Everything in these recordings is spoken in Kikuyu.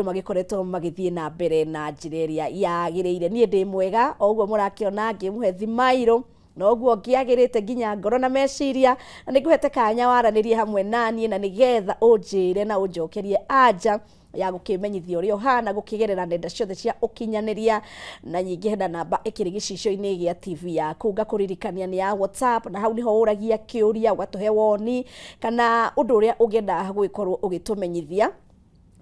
Maũndũ magĩkoretwo magĩthiĩ na mbere na njĩra ĩrĩa yagĩrĩire. Niĩ ndĩ mwega o ũguo mũrakĩona ngĩmũhe thimairũ noguo ngĩagĩrĩte nginya ngoro na meciria, na nĩngũhete kanya waranĩrie hamwe naniĩ na nĩgetha ũnjĩre na ũnjokerie anja ya gũkĩmenyithia ũrĩa ũhana gũkĩgerera nenda ciothe cia ũkinyanĩria. Na nyingĩ hena namba ĩkĩrĩ gĩcicio-inĩ gĩa TV yaku, ngakũririkania nĩ ya WhatsApp, na hau nĩho ũragia kĩũria, ũgatũhe woni kana ũndũ ũrĩa ũngĩenda gũgĩkorwo ũgĩtũmenyithia.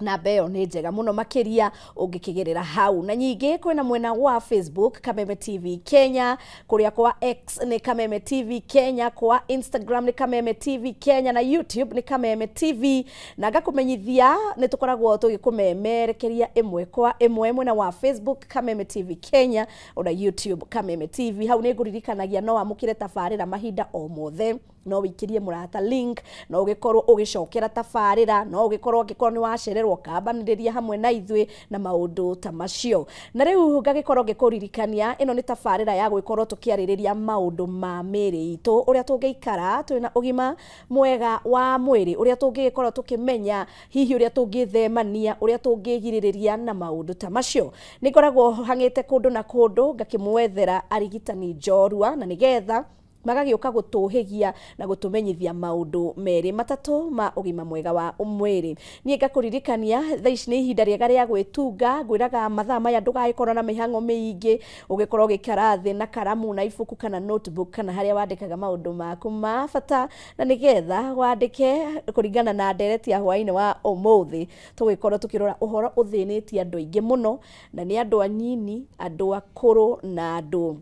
Namba ĩyo nĩ njega mũno makĩria ũngĩkĩgerera hau. Na nyingĩ kwĩna mwena wa Facebook Kameme TV Kenya, kũrĩa kwa X nĩ Kameme TV Kenya, kwa Instagram nĩ Kameme TV Kenya, na YouTube nĩ Kameme TV. Na ngakũmenyithia nĩ tũkoragwo tũgĩkũmemerekeria ĩmwe kwa ĩmwe mwena wa Facebook Kameme TV Kenya ona YouTube Kameme TV. Hau nĩ ngũririkanagia no wamũkĩre tabarĩra mahinda o mothe, no wĩikĩrie mũrata link, no ũgĩkorwo ũgĩcokera tabarĩra, no ũgĩkorwo angĩkorwo nĩ wacererwo kambanĩrĩria hamwe na ithuĩ na maũndũ ta macio. Na rĩu ngagĩkorwo ngĩkũririkania ĩno nĩ tabarĩra ya gũgĩkorwo tũkĩarĩrĩria maũndũ ma mĩĩrĩ itũ, ũrĩa tũngĩikara twĩna ũgima mwega wa mwĩrĩ, ũrĩa tũngĩgĩkorwo tũkĩmenya hihi ũrĩa tũngĩthemania, ũrĩa tũngĩgirĩrĩria na maũndũ ta macio. Nĩ ngoragwo hang'ĩte kũndũ na kũndũ ngakĩmwethera arigitani njorua na nĩgetha magagĩũka gũtũhĩgia na gũtũmenyithia maũndũ merĩ matatũ ma ũgima mwega wa mwĩrĩ. Niĩ ngakũririkania thaa ici nĩ ihinda rĩega rĩa gwĩtunga, ngwĩraga mathaa maya ndũgagĩkorwo na mĩhang'o mĩingĩ, ũgĩkorwo ũgĩikara thĩ na karamu na ibuku kana notebook kana harĩa wandĩkaga maũndũ maku ma bata, na nĩgetha wandĩke kũringana na ndereti ya hwaĩ-inĩ wa ũmũthĩ. Tũgĩkorwo tũkĩrora ũhoro ũthĩnĩtie andũ aingĩ mũno, na nĩ andũ anini, andũ akũrũ na andũ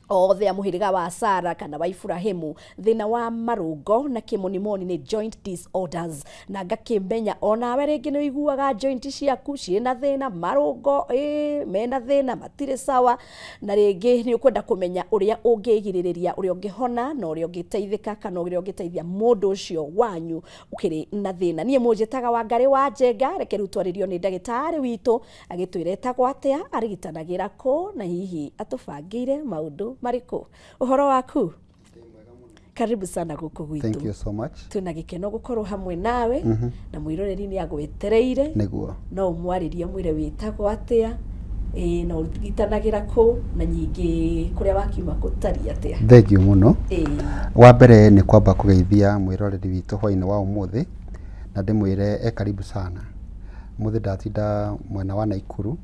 othe a mũhĩrĩga wa Sara kana wa Iburahĩmu, thĩna wa marũngo na kĩmonimoni nĩ joint disorders. Na ngakĩmenya onawe rĩngĩ nĩ ũiguaga joint ciaku ciĩna thĩna, marũngo ĩĩ mena thĩna, matirĩ sawa, na rĩngĩ nĩ ũkwenda kũmenya ũrĩa ũngĩgirĩrĩria, ũrĩa ũngĩhona na ũrĩa ũngĩteithĩka kana ũrĩa ũngĩteithia mũndũ ũcio wanyu ũkĩrĩ na thĩna. Niĩ mũnjĩtaga Wangarĩ wa Njenga, reke rĩu twarĩrio nĩ ndagĩtarĩ witũ agĩtwĩra etagwo atĩa, arigitanagĩra kũ, na hihi atũbangĩire maũndũ marĩkũ. Ũhoro waku? Karibu sana gũkũ gwitũ. Thank you so much. Twĩna gĩkeno gũkorwo hamwe nawe na mwĩroreri nĩ agwetereire. Nĩguo. No ũmwarĩrie mwĩre wĩtagwo atĩa, ĩĩ na ũrigitanagĩra kũ, na nyingĩ kũrĩa wakiuma gũtariĩ atĩa. Thank you mũno. Ĩĩ. Wa mbere nĩ kwamba kũgeithia mwĩroreri witũ hwainĩ wa ũmũthĩ na ndĩmwĩre e karibu sana. Ũmũthĩ ndatinda mwena wa Naikuru.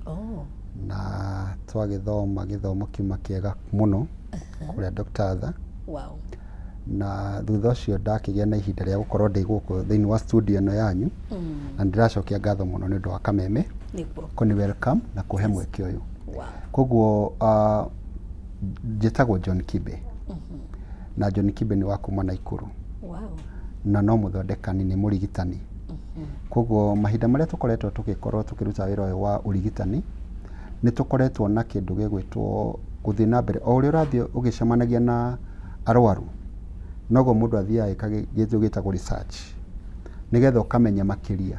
Oh. Na twagĩthoma gĩthomo kiuma kĩega mũno kũrĩa Dr. Arthur. Wow. Na thutha ũcio ndakĩgĩa na ihinda rĩa gũkorwo ndĩ gũkũ thĩinĩ wa studio ĩno yanyu. Na nĩndĩracokia ngatho mũno nĩ ũndũ wa Kameme Nĩguo. kũni welcome na kũhe mweke ũyũ. Wow. Koguo njĩtagwo John Kibe. Na John Kibe nĩ wa kuma Naikuru. Wow. Na no mũthondekani, nĩ mũrigitani. Koguo mahinda marĩa tũkoretwo tũgĩkorwo tũkĩruta wĩra ũyũ wa ũrigitani, nĩ tũkoretwo na kĩndũ gĩgwĩtwo gũthiĩ na mbere. O ũrĩa ũrathiĩ ũgĩcemanagia na arwaru, noguo mũndũ athiaga agĩka kĩndũ gĩtagwo research, nĩgetha ũkamenya makĩria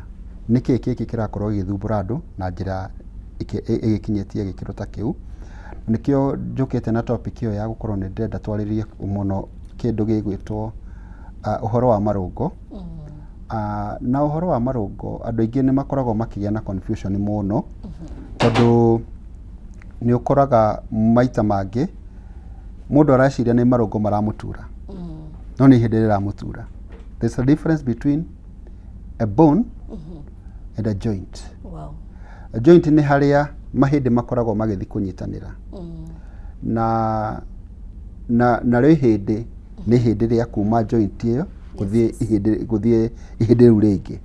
nĩkĩĩ gĩkĩ kĩrakorwo gĩgĩthumbũra andũ na njĩra ĩgĩkinyĩtie gĩkĩro ta kĩu. Nĩkĩo njũkĩte na topic ĩyo ya gũkorwo nĩ ndĩrenda twarĩrĩrie mũno kĩndũ gĩgwĩtwo ũhoro wa marũngo. Na ũhoro wa marũngo andũ aingĩ nĩ makoragwo makĩgĩa na confusion mũno, tondũ nĩ ũkoraga maita mangĩ mũndũ areciria nĩ marũngo maramũtura, no nĩ ihĩndĩ rĩramũtura. There's a difference between a bone and a joint. Wow. A joint nĩ harĩa mahĩndĩ makoragwo magĩthiĩ kũnyitanĩra. Na narĩo ihĩndĩ nĩ ihĩndĩ rĩa kuma joint ĩyo gũthiĩ ihĩndĩ gũthiĩ ihĩndĩ rĩu rĩngĩ.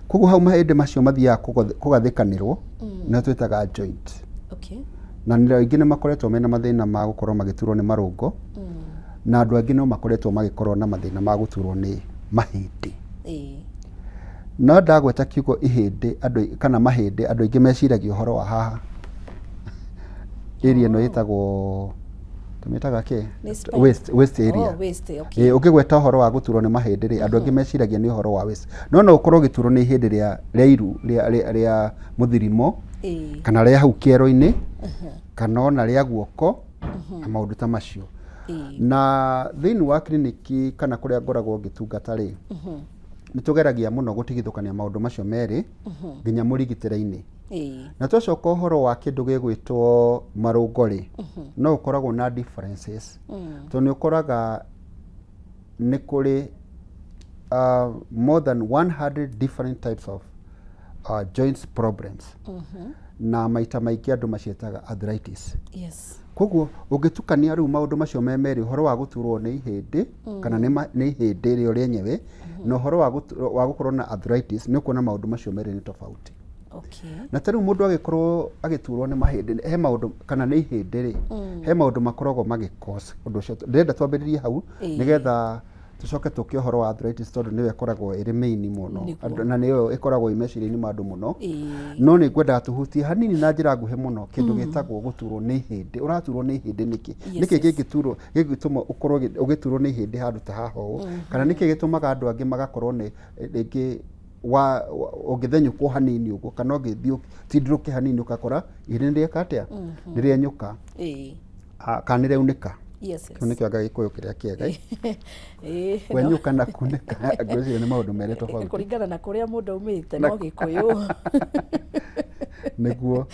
Koguo hau mahĩndĩ macio mathiaga kũgathĩkanĩrwo nĩho twĩtaga joint. Okay. Na nĩ aingĩ nĩ makoretwo mena mathĩna ma gũkorwo magĩturwo nĩ marũngo, na andũ angĩ no makoretwo magĩkorwo na mathĩna ma gũturwo nĩ mahĩndĩ. No ndagweta kiugo ihĩndĩ andũ kana mahĩndĩ, andũ aingĩ meciragia ũhoro wa haha area ĩno ĩtagwo, tũmĩtaga kĩ? Nĩ spine. Waist area. Oh, waist, okay. Ĩĩ, ũngĩgweta ũhoro wa gũturwo nĩ mahĩndĩ rĩ, andũ aingĩ meciragia nĩ ũhoro wa waist. No no ũkorwo ũgĩturwo nĩ ihĩndĩ rĩa iru rĩa mũthirimo, kana rĩa hau kĩero-inĩ, kana ona rĩa guoko na maũndũ ta macio. Na thĩinĩ wa kiriniki kana kũrĩa ngoragwo ngĩtungata rĩ, Nĩ tũgeragia mũno gũtigithũkania maũndũ macio merĩ nginya mũrigitĩre-inĩ. Na twacoka ũhoro wa kĩndũ gĩgwĩtwo marũngo rĩ, no ũkoragwo na differences, tondũ nĩ ũkoraga nĩ kũrĩ more than 100 different types of joints problems, na maita maingĩ andũ maciĩtaga arthritis. Koguo ũngĩtukania rĩu maũndũ macio me merĩ, ũhoro wa gũturwo nĩ ihĩndĩ kana nĩ ihĩndĩ rĩo rĩenyewe na ũhoro wa gũkorwo na arthritis, nĩ ũkuona maũndũ macio merĩ nĩ tofauti. Na ta rĩu mũndũ agĩkorwo agĩturwo nĩ mahĩndĩ, he maũndũ, kana nĩ ihĩndĩ rĩ, he maũndũ makoragwo magĩ cause ũndũ ũcio. Ndĩrenda twambĩrĩrie hau nĩgetha tũcoke tũke ũhoro wa arthritis, tondũ nĩyo ĩkoragwo ĩrĩ main mũno. Na nĩyo ĩkoragwo ĩ meciria-inĩ ma andũ mũno. No nĩ ngwendaga tũhutie hanini na njĩra nguhĩ mũno kĩndũ gĩtagwo gũturwo nĩ ihĩndĩ. Ũraturwo nĩ ihĩndĩ nĩkĩ? Nĩkĩ kĩngĩturwo, gĩngĩtũma ũkorwo ũgĩturwo nĩ ihĩndĩ handũ ta haha ũũ? Kana nĩkĩ gĩtũmaga andũ angĩ magakorwo nĩ rĩngĩ ũngĩthenyũkwo hanini ũguo kana ũngĩthiĩ ũtindĩrũke hanini, ũgakora ihĩndĩ nĩ rĩeka atĩa? Nĩ rĩenyũka. Kana nĩ rĩaunĩka. Kĩu nĩkĩo anga Gĩkũyũ kĩrĩa kĩega. Kwenyũka na kunĩka, ngwĩciria nĩ maũndũ merĩ tofauti. Kũringana na kũrĩa mũndũ aumĩte, no Gĩkũyũ. Nĩguo.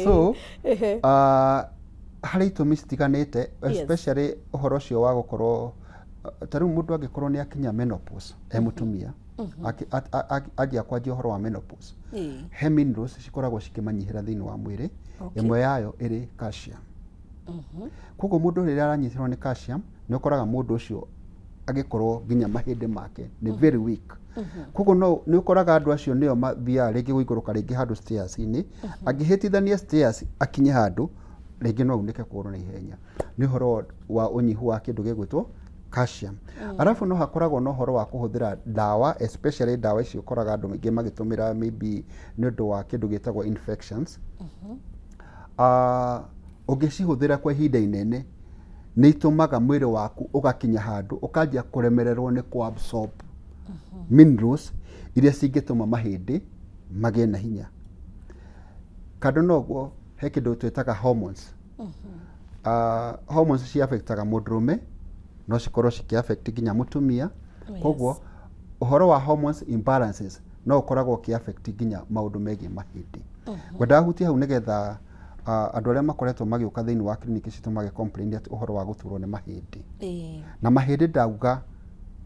So harĩ itũmi citiganĩte, especially ũhoro ũcio wa gũkorwo ta rĩu mũndũ angĩkorwo nĩ akinya menopause e mũtumia, anjia kwanjia ũhoro wa menopause, he minerals cikoragwo cikĩmanyihĩra thĩinĩ wa mwĩrĩ, ĩmwe yayo ĩrĩ calcium. Koguo mũndũ rĩrĩa aranyihĩrwo nĩ calcium, nĩ ũkoraga mũndũ ũcio agĩkorwo nginya mahĩndĩ make nĩ very weak. Koguo no nĩ ũkoraga andũ acio nĩo mathiaga rĩngĩ gũikũrũka rĩngĩ handũ stairs-inĩ, angĩhĩtithania stairs akinye handũ rĩngĩ no aunĩke kũgũrũ na ihenya, nĩ ũhoro wa ũnyihu wa kĩndũ gĩgwĩtwo calcium. Arabu no hakoragwo na ũhoro wa kũhũthĩra ndawa, especially ndawa ici ũkoraga andũ aingĩ magĩtũmĩra maybe nĩ ũndũ wa kĩndũ gĩtagwo infections. Ũngĩcihũthĩra kwa ihinda inene, nĩ itũmaga mwĩrĩ waku ũgakinya handũ ũkanjia kũremererwo nĩ kũ absorb minerals iria cingĩtũma mahĩndĩ magĩe na hinya. Kando na ũguo, he kĩndũ twĩtaga hormones. Hormones ci affectaga mũndũrũme, no cikorwo cikĩ affect nginya mũtumia. Koguo ũhoro wa hormones imbalances no ũkoragwo ũkĩ affect nginya maũndũ megiĩ mahĩndĩ. Ngwendaga hutie hau nĩgetha andũ arĩa makoretwo magĩũka thĩinĩ wa clinic citũ magĩ complain atĩ ũhoro wa gũturwo nĩ mahĩndĩ. Na mahĩndĩ ndauga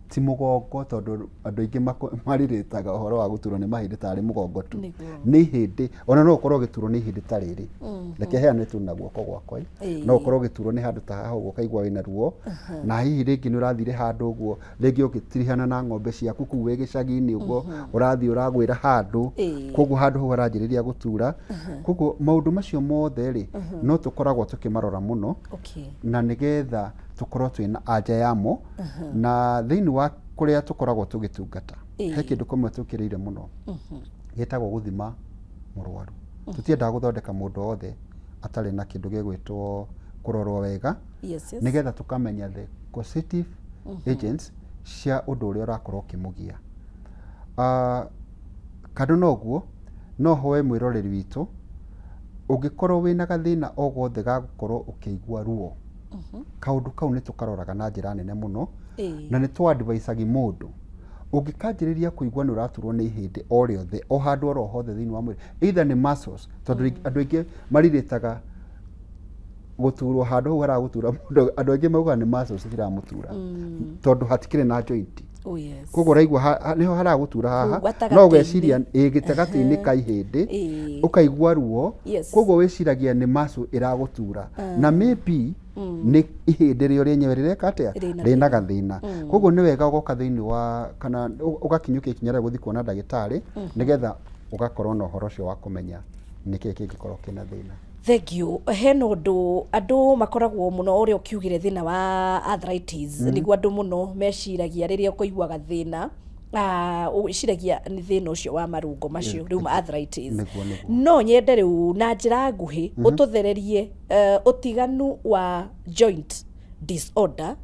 ti mũgongo, tondũ andũ aingĩ marirĩtaga ũhoro wa gũturwo nĩ mahĩndĩ tarĩ mũgongo tu. Nĩ ihĩndĩ, ona no ũkorwo ũgĩturwo nĩ ihĩndĩ ta rĩrĩ, reke heane tu na guoko gwakwa, no ũkorwo ũgĩturwo nĩ handũ ta haha ũguo, ũkaigua wĩna ruo, na hihi rĩngĩ nĩ ũrathire handũ ũguo, rĩngĩ ũgĩtirihana na ng'ombe ciaku kũu wĩ gĩcagi-inĩ ũguo, ũrathiĩ ũragwĩra handũ, koguo handũ hau haranjĩrĩria gũtura. Koguo maũndũ macio mothe rĩ, no tũkoragwo tũkĩmarora mũno na nĩgetha tũkorwo twĩna anja yamo. Na thĩinĩ wa kũrĩa tũkoragwo tũgĩtungata, he kĩndũ kĩmwe tũkĩrĩire mũno gĩtagwo gũthima mũrwaru. Tũtiendaga gũthondeka mũndũ wothe atarĩ na kĩndũ gĩgwĩtwo kũrorwo wega, nĩgetha tũkamenya the causative agents cia ũndũ ũrĩa ũrakorwo ũkĩmũgia. Kando na ũguo, no hoe mwĩroreri witũ, ũngĩkorwo wĩna gathĩna o gothe ga gũkorwo ũkĩigua ruo, kaũndũ kau nĩ tũkaroraga na njĩra nene mũno, na nĩ tũ advisagi mũndũ ũngĩkanjĩrĩria kũigua nĩ ũraturwo nĩ ihĩndĩ o rĩothe, o handũ oro hothe thĩinĩ wa mwĩrĩ, either nĩ muscles, tondũ andũ aingĩ marirĩtaga gũturwo handũ hau haragũtura mũndũ, andũ aingĩ maugaga nĩ muscles ciramũtura, tondũ hatikĩrĩ na joint. Oh, yes. Koguo ũraigua nĩho haragũtura haha, Kũu gatagatĩ-inĩ. No ũgeciria ĩ gĩtagatĩ-inĩ ka ihĩndĩ, ũkaigua ruo. Koguo wĩciragia nĩ muscle ĩragũtura, na maybe nĩ ihĩndĩ rĩo rĩenyewe rĩreka atĩa? Rĩna. Rĩna gathĩna. Koguo nĩ wega ũgoka thĩinĩ wa kana ũgakinyũkia ikinya rĩa gũthiĩ kuona ndagĩtarĩ, nĩgetha ũgakorwo na ũhoro ũcio wa kũmenya nĩkĩĩ kĩngĩkorwo kĩna thĩna. Thank you. Hena ũndũ andũ makoragwo mũno, ũrĩa ũkiugire thĩna wa arthritis, nĩguo andũ mũno meciragia rĩrĩa ũkũigua gathĩna, wĩciragia nĩ thĩna ũcio wa marũngo macio rĩu arthritis. Nĩguo, nĩguo. No nyende rĩu na njĩra nguhĩ ũtũthererie ũtiganu wa joint disorder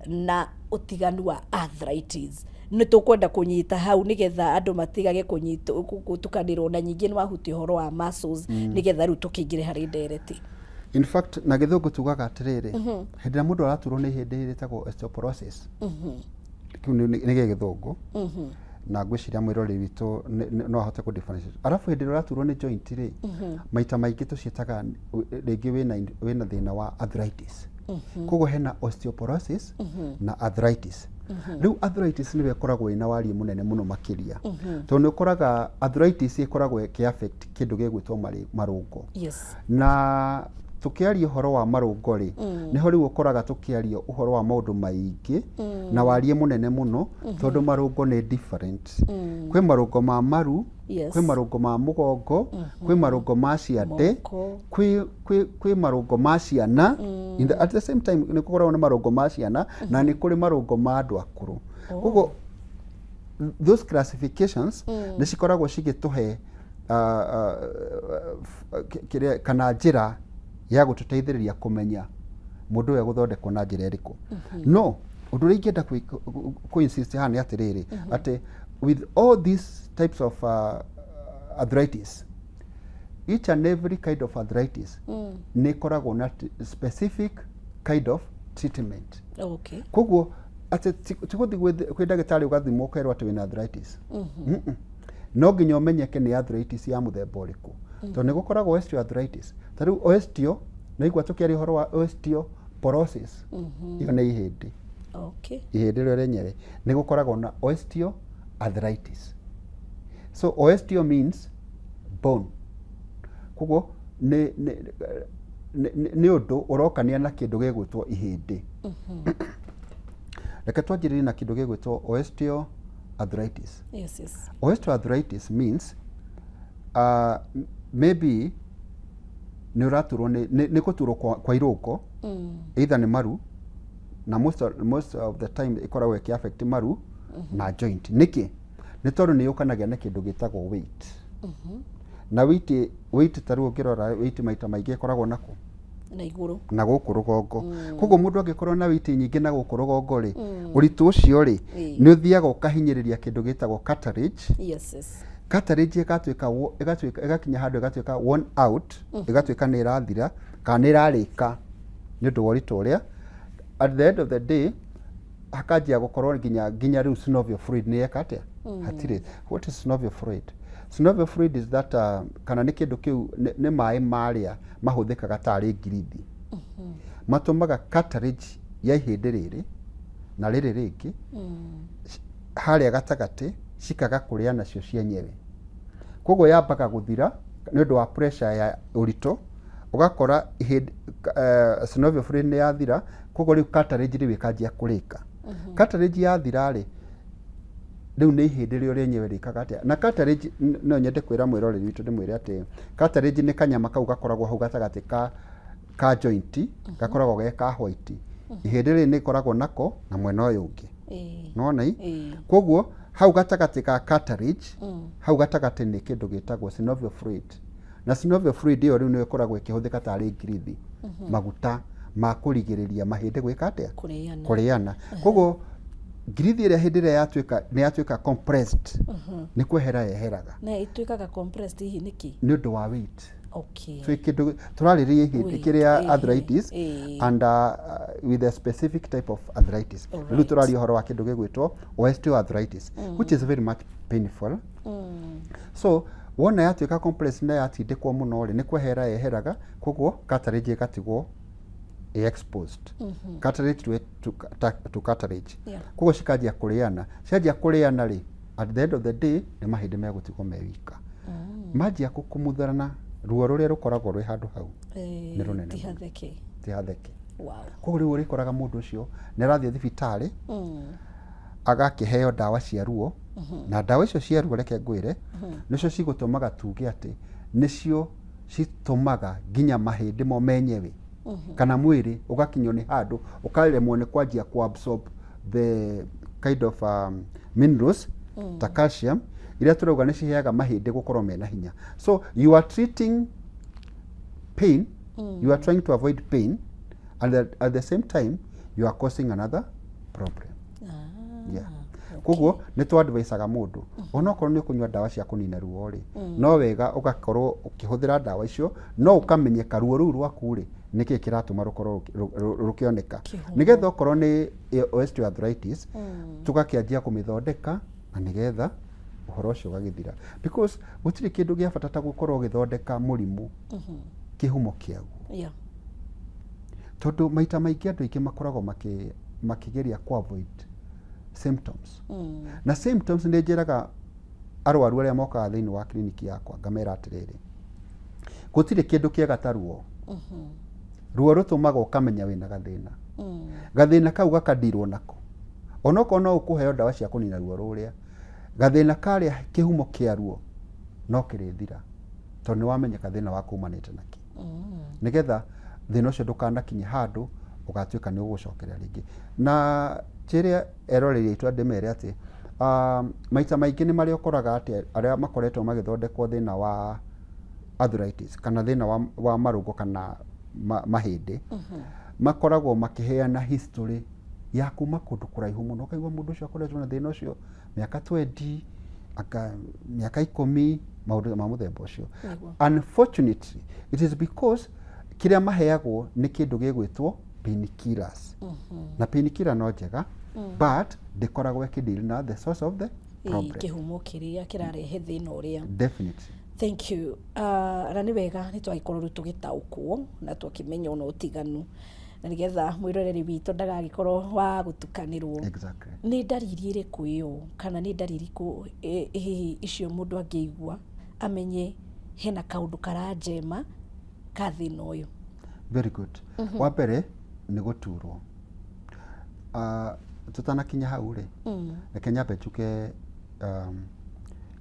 na ũtiganu wa arthritis. Nĩ tũkwenda kũnyita hau nĩgetha andũ matigage gũtukanĩrwo, na nyingĩ nĩ wahutia ũhoro wa muscles, nĩgetha rĩu tũkĩingĩre harĩ ndereti. In fact, na Gĩthũngũ tugaga atĩrĩrĩ, hĩndĩ ĩrĩa mũndũ araturwo nĩ ihĩndĩ rĩtagwo osteoporosis, kĩu nĩ gĩgĩthũngũ, Na ngwĩciria mwĩroreri witũ no ahote kũ differentiate. Arabu hĩndĩ ĩrĩa ũraturwo nĩ joint rĩ, maita maingĩ tũciĩtaga rĩngĩ wĩna thĩna wa arthritis. Koguo hena osteoporosis na arthritis. Rĩu arthritis nĩyo ĩkoragwo ĩna wariĩ mũnene mũno makĩria, tondũ nĩ ũkoraga arthritis ĩkoragwo ĩkĩ affect kĩndũ gĩgwĩtwo marũngo. Na tũkĩaria ũhoro wa marũngo rĩ, nĩho rĩu ũkoraga tũkĩaria ũhoro wa maũndũ maingĩ na wariĩ mũnene mũno, tondũ marũngo nĩ different. Kwĩ marũngo ma maru, kwĩ marũngo ma mũgongo, kwĩ marũngo ma ciande, Moko. kwĩ marũngo ma ciana. At the same time nĩ gũkoragwo na marũngo ma ciana na nĩ kũrĩ marũngo ma andũ akũrũ. Koguo those classifications nĩ cikoragwo cigĩtũhe kĩrĩa kana njĩra ya gũtũteithĩrĩria kũmenya mũndũ ũyũ egũthondekwo na njĩra ĩrĩkũ. No ũndũ ũrĩa ingĩenda kũ insist haha nĩ atĩrĩrĩ, atĩ with all these types of arthritis, each and every kind of arthritis nĩ ĩkoragwo na specific kind of treatment. Koguo atĩ ti gũthiĩ kwĩ ndagĩtarĩ ũgathimwo ũkerwo atĩ wĩna arthritis. No nginya ũmenyeke nĩ arthritis ya mũthemba ũrĩkũ, tondũ nĩ gũkoragwo osteoarthritis. Ta rĩu osteo, naigua tũkĩaria ũhoro wa osteoporosis, ĩyo nĩ ihĩndĩ. Ihĩndĩ rĩo rĩenyewe nĩ gũkoragwo na osteoarthritis. So osteo means bone. Koguo nĩ ũndũ ũrokania na kĩndũ gĩgwĩtwo ihĩndĩ. Reke twanjĩrĩrie na kĩndũ gĩgwĩtwo osteoarthritis. Osteoarthritis means maybe nĩ ũraturwo nĩ gũturwo kwa irũngo, either nĩ maru, na most of the time ĩkoragwo ĩkĩ affect maru na joint. Nĩkĩ? Nĩ tondũ nĩ yũkanagia na kĩndũ gĩtagwo weight. Na weight ta rĩu ũngĩrora weight maita maingĩ ĩkoragwo nakũ? Na igũrũ. Na gũkũ rũgongo. Koguo mũndũ angĩkorwo na weight nyingĩ na gũkũ rũgongo rĩ, ũritũ ũcio rĩ, nĩ ũthiaga ũkahinyĩrĩria kĩndũ gĩtagwo cartilage. Cartilage ĩgatuĩka ĩgakinya handũ ĩgatuĩka worn out, ĩgatuĩka nĩ ĩrathira kana nĩ ĩrarĩka nĩ ũndũ wa ũritũ ũrĩa. At the end of the day hakanjia gũkorwo nginya rĩu synovial fluid nĩ yeka atĩa? Hatirĩ. What is synovial fluid? Synovial fluid is that kana nĩ kĩndũ kĩu nĩ maĩ marĩa mahũthĩkaga tarĩ ngirithi. Matũmaga cartilage ya ihĩndĩ rĩrĩ na rĩrĩ rĩngĩ harĩa gatagatĩ cikaga kũrĩa nacio cienyewe. Koguo yambaga gũthira nĩ ũndũ wa pressure ya ũritũ, ũgakora ihĩndĩ synovial fluid nĩ yathira, koguo rĩu cartilage rĩu ĩkanjia kũrĩka. Cartilage yathira rĩ, rĩu nĩ ihĩndĩ rĩo rĩenyewe rĩkaga atĩa? Na cartilage no nyende kwĩra mwĩroreri witũ ndĩmwĩre atĩ cartilage nĩ kanyama kau gakoragwo hau gatagatĩ ka joint, gakoragwo ge ka white. Ihĩndĩ rĩrĩ nĩ rĩkoragwo nako na mwena ũyũ ũngĩ. Nĩwona ĩ? Koguo hau gatagatĩ ka cartilage, hau gatagatĩ nĩ kĩndũ gĩtagwo synovial fluid. Na synovial fluid ĩyo rĩu nĩyo ĩkoragwo ĩkĩhũthĩka tarĩ ngirithi, maguta ma kũrigĩrĩria mahĩndĩ gwĩka atĩa? Kũrĩana. Kũrĩana. Koguo ngirithi ĩrĩa hĩndĩ ĩrĩa yatuĩka nĩ yatuĩka compressed, nĩ kwehera yeheraga. Na ĩtuĩkaga compressed hihi nĩkĩ? Nĩ ũndũ wa weight. So kĩndũ tũrarĩrĩria ihĩndĩ kĩrĩa arthritis and with a specific type of arthritis. Rĩu tũraria ũhoro wa kĩndũ gĩgwĩtwo osteoarthritis, which is very much painful. So wona yatuĩka compressed na yatindĩkwo mũno rĩ, nĩ kwehera yeheraga, koguo cartilage ĩgatigwo ĩ exposed. Cartilage to cartilage. Koguo cikanjia kũrĩana. Cianjia kũrĩana rĩ, at the end of the day nĩ mahĩndĩ megũtigwo me wika. Manjia kũmutharana, ruo rũrĩa rũkoragwo rwĩ handũ hau nĩ rũnene Ti mũno. hatheke. Ti hatheke. Wow. Koguo rĩu ũrĩkoraga mũndũ ũcio nĩ arathiĩ thibitarĩ, agakĩheo ndawa cia ruo, na ndawa icio cia ruo reke ngwĩre, nĩcio cigũtũmaga tuge atĩ nĩcio citũmaga nginya mahĩndĩ mo menyewe kana mwĩrĩ ũgakinyio nĩ handũ ũkaremwo nĩ kwanjia ku absorb the kind of minerals ta calcium iria tũrauga nĩ ciheaga mahĩndĩ gũkorwo mena hinya. So you are treating pain, you are trying to avoid pain, and at the same time you are causing another problem. Yeah. Koguo nĩ twadvisaga mũndũ onokorwo nĩ ũkũnyua ndawa cia kũnina ruo rĩ, no wega ũgakorwo ũkĩhũthĩra ndawa icio, no ũkamenyeka ruo rũu rwaku rĩ, nĩkĩ kĩratũma rũkorwo rũkĩoneka, Kĩhumo. Nĩgetha okorwo nĩ osteoarthritis tũgakĩanjia kũmĩthondeka Na nĩgetha ũhoro ũcio ũgagĩthira, because gũtirĩ kĩndũ gĩa bata ta gũkorwo ũgĩthondeka mũrimũ kĩhumo kĩaguo. Tondũ maita maingĩ andũ aingĩ makoragwo makĩgeria kũ avoid symptoms. Na symptoms, nĩ njĩraga arwaru arĩa mokaga thĩinĩ wa kiriniki yakwa, ngamera atĩrĩrĩ, gũtirĩ kĩndũ kĩega ta ruo. Ruo rũtũmaga ũkamenya wĩna gathĩna. Gathĩna kau gakadirwo nako, onokorwo no ũkũheo ndawa cia kũnina ruo rũrĩa, gathĩna karĩa kĩhumo kĩa ruo no kĩrĩthira, tondũ nĩ wamenyeka thĩna waku umanĩte nakĩ, nĩgetha thĩna ũcio ndũkanakinye handũ ũgatuĩka nĩ ũgũcokerera rĩngĩ. Na njĩre eroreri aitũ, ndĩmere atĩ maita maingĩ nĩ marĩa ũkoraga atĩ arĩa makoretwo magĩthondekwo thĩna wa arthritis kana thĩna wa marũngo kana mahĩndĩ, makoragwo makĩheana history ya kuma kũndũ kũraihu mũno. Ũkaigua mũndũ ũcio akoretwo na thĩna ũcio mĩaka 20, anga mĩaka 10, maũndũ ma mũthemba ũcio. Unfortunately, it is because kĩrĩa maheagwo nĩ kĩndũ gĩgwĩtwo painkillers. Na painkiller no njega, but ndĩkoragwo ĩkĩdeal na the source of the problem. Kĩhumo kĩrĩa kĩrarehe thĩna ũrĩa. Definitely. Thank you. Na nĩ wega nĩ twagĩkorwo rĩu tũgĩtaũkwo na twakĩmenya ona ũtiganu, na nĩgetha mwĩroreri witũ ndagagĩkorwo wa gũtukanĩrwo. Nĩ ndariri ĩrĩkũ ĩyo, kana nĩ ndariri kũ hihi icio mũndũ angĩigua amenye hena kaũndũ karanjema ka thĩna ũyũ? Very good. Wa mbere nĩ gũturwo. Tũtanakinya hau rĩ, reke nyambe njuke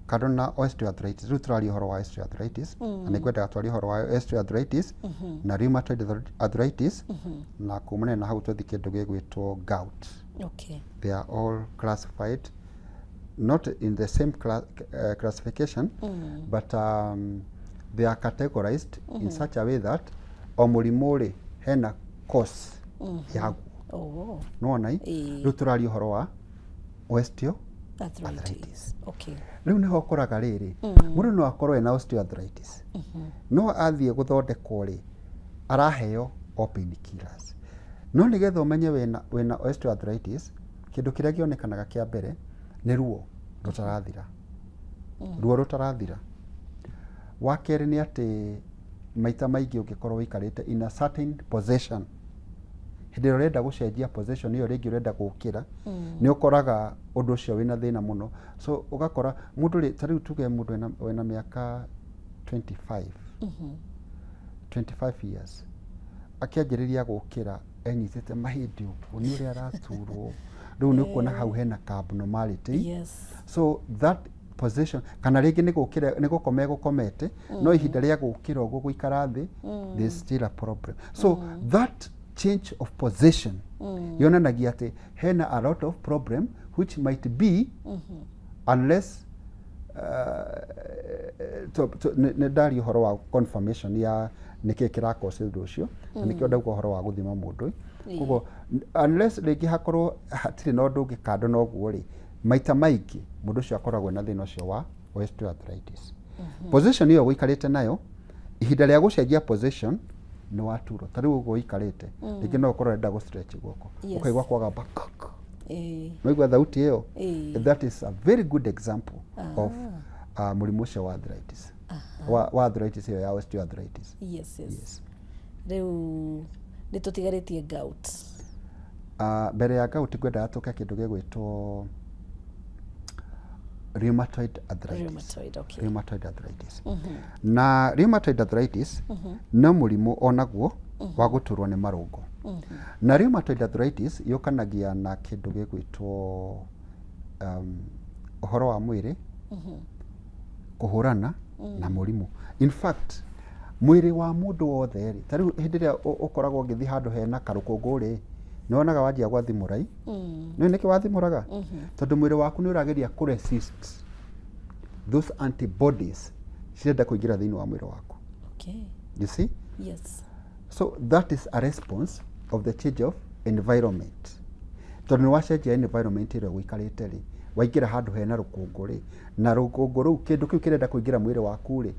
kando na osteoarthritis. Rĩu tũraria ũhoro wa osteoarthritis, na nĩ ngwendaga twarie ũhoro wa osteoarthritis na rheumatoid arthritis, na kumania na hau tũthiĩ kĩndũ gĩgwĩtwo gout. They are all classified not in the same classification, but they are categorized in such a way that o mũrimũ rĩ, hena cause yaguo. Nĩwona i? Rĩu tũraria ũhoro wa osteo arthritis. Rĩu nĩho ũkoraga rĩrĩ, mũndũ no akorwo ena osteoarthritis, no athiĩ gũthondekwo rĩ, araheo o painkillers. No nĩgetha ũmenye wĩna osteoarthritis, kĩndũ kĩrĩa kĩonekanaga kĩa mbere nĩ ruo rũtarathira. Ruo rũtarathira. Wa kerĩ nĩ atĩ maita maingĩ ũngĩkorwo ũikarĩte in a certain position, hĩndĩ ĩrĩa ũrenda gũcenjia position ĩyo rĩngĩ, ũrenda gũkĩra, nĩ ũkoraga ũndũ ũcio wĩna thĩna mũno. So ũgakora mũndũ rĩ, ta rĩu tuge mũndũ wĩna mĩaka 25, 25 years, akĩanjĩrĩria gũkĩra enyitĩte mahĩndĩ ũguo nĩ ũrĩa araturwo. Rĩu nĩ ũkuona hau hena ka abnormality. So that position, kana rĩngĩ nĩ gũkĩra, nĩ gũkoma egũkomete, no ihinda rĩa gũkĩra ũguo gũikara thĩ, there's still a problem. So that change of position yonanagia atĩ hena a lot of problem, which might be, unless nĩ ndaria ũhoro wa confirmation ya nĩkĩ kĩrakose ũndũ ũcio, na nĩkĩo ndauga ũhoro wa gũthima mũndũ. Koguo unless rĩngĩ hakorwo hatirĩ na ũndũ ũngĩ kando na ũguo rĩ, maita maingĩ mũndũ ũcio akoragwo na thĩna ũcio wa osteoarthritis. Position ĩyo ũikarĩte nayo, ihinda rĩa gũcenjia position nĩ waturwo. Ta rĩu ũguo ũikarĩte, rĩngĩ no ũkorwo ũrenda gũ stretch guoko, ũkaigua kwagamba kok. Waigua thauti ĩyo, that is a very good example of mũrimũ ũcio wa arthritis, wa arthritis ĩyo ya osteoarthritis. Yes. Rĩu nĩ tũtigarĩtie gout. Mbere ya gout, ngwendaga tũke kĩndũ gĩgwĩtwo rheumatoid arthritis. Rheumatoid, okay. Rheumatoid arthritis. Na rheumatoid arthritis no mũrimũ onaguo wa gũturwo nĩ marũngo. Na rheumatoid arthritis yũkanagia na kĩndũ gĩgwĩtwo ũhoro wa mwĩrĩ kũhũrana na mũrimũ. In fact, mwĩrĩ wa mũndũ wothe rĩ, ta rĩu hĩndĩ ĩrĩa ũkoragwo ũgĩthiĩ handũ hena karũkũngũ rĩ, nĩ wonaga wanjia gwathimũra i. Nĩ nĩkĩ wathimũraga? Tondũ mwĩrĩ waku nĩ ũrageria kũ resist those antibodies cirenda kũingĩra thĩinĩ wa mwĩrĩ waku. You see? Yes. So that is a response of the change of environment, tondũ nĩ wacenjia environment ĩrĩa ũikarĩte rĩ, waingĩra handũ hena rũkũngũ rĩ, na rũkũngũ rũu, kĩndũ kĩu kĩrenda kũingĩra mwĩrĩ waku rĩ,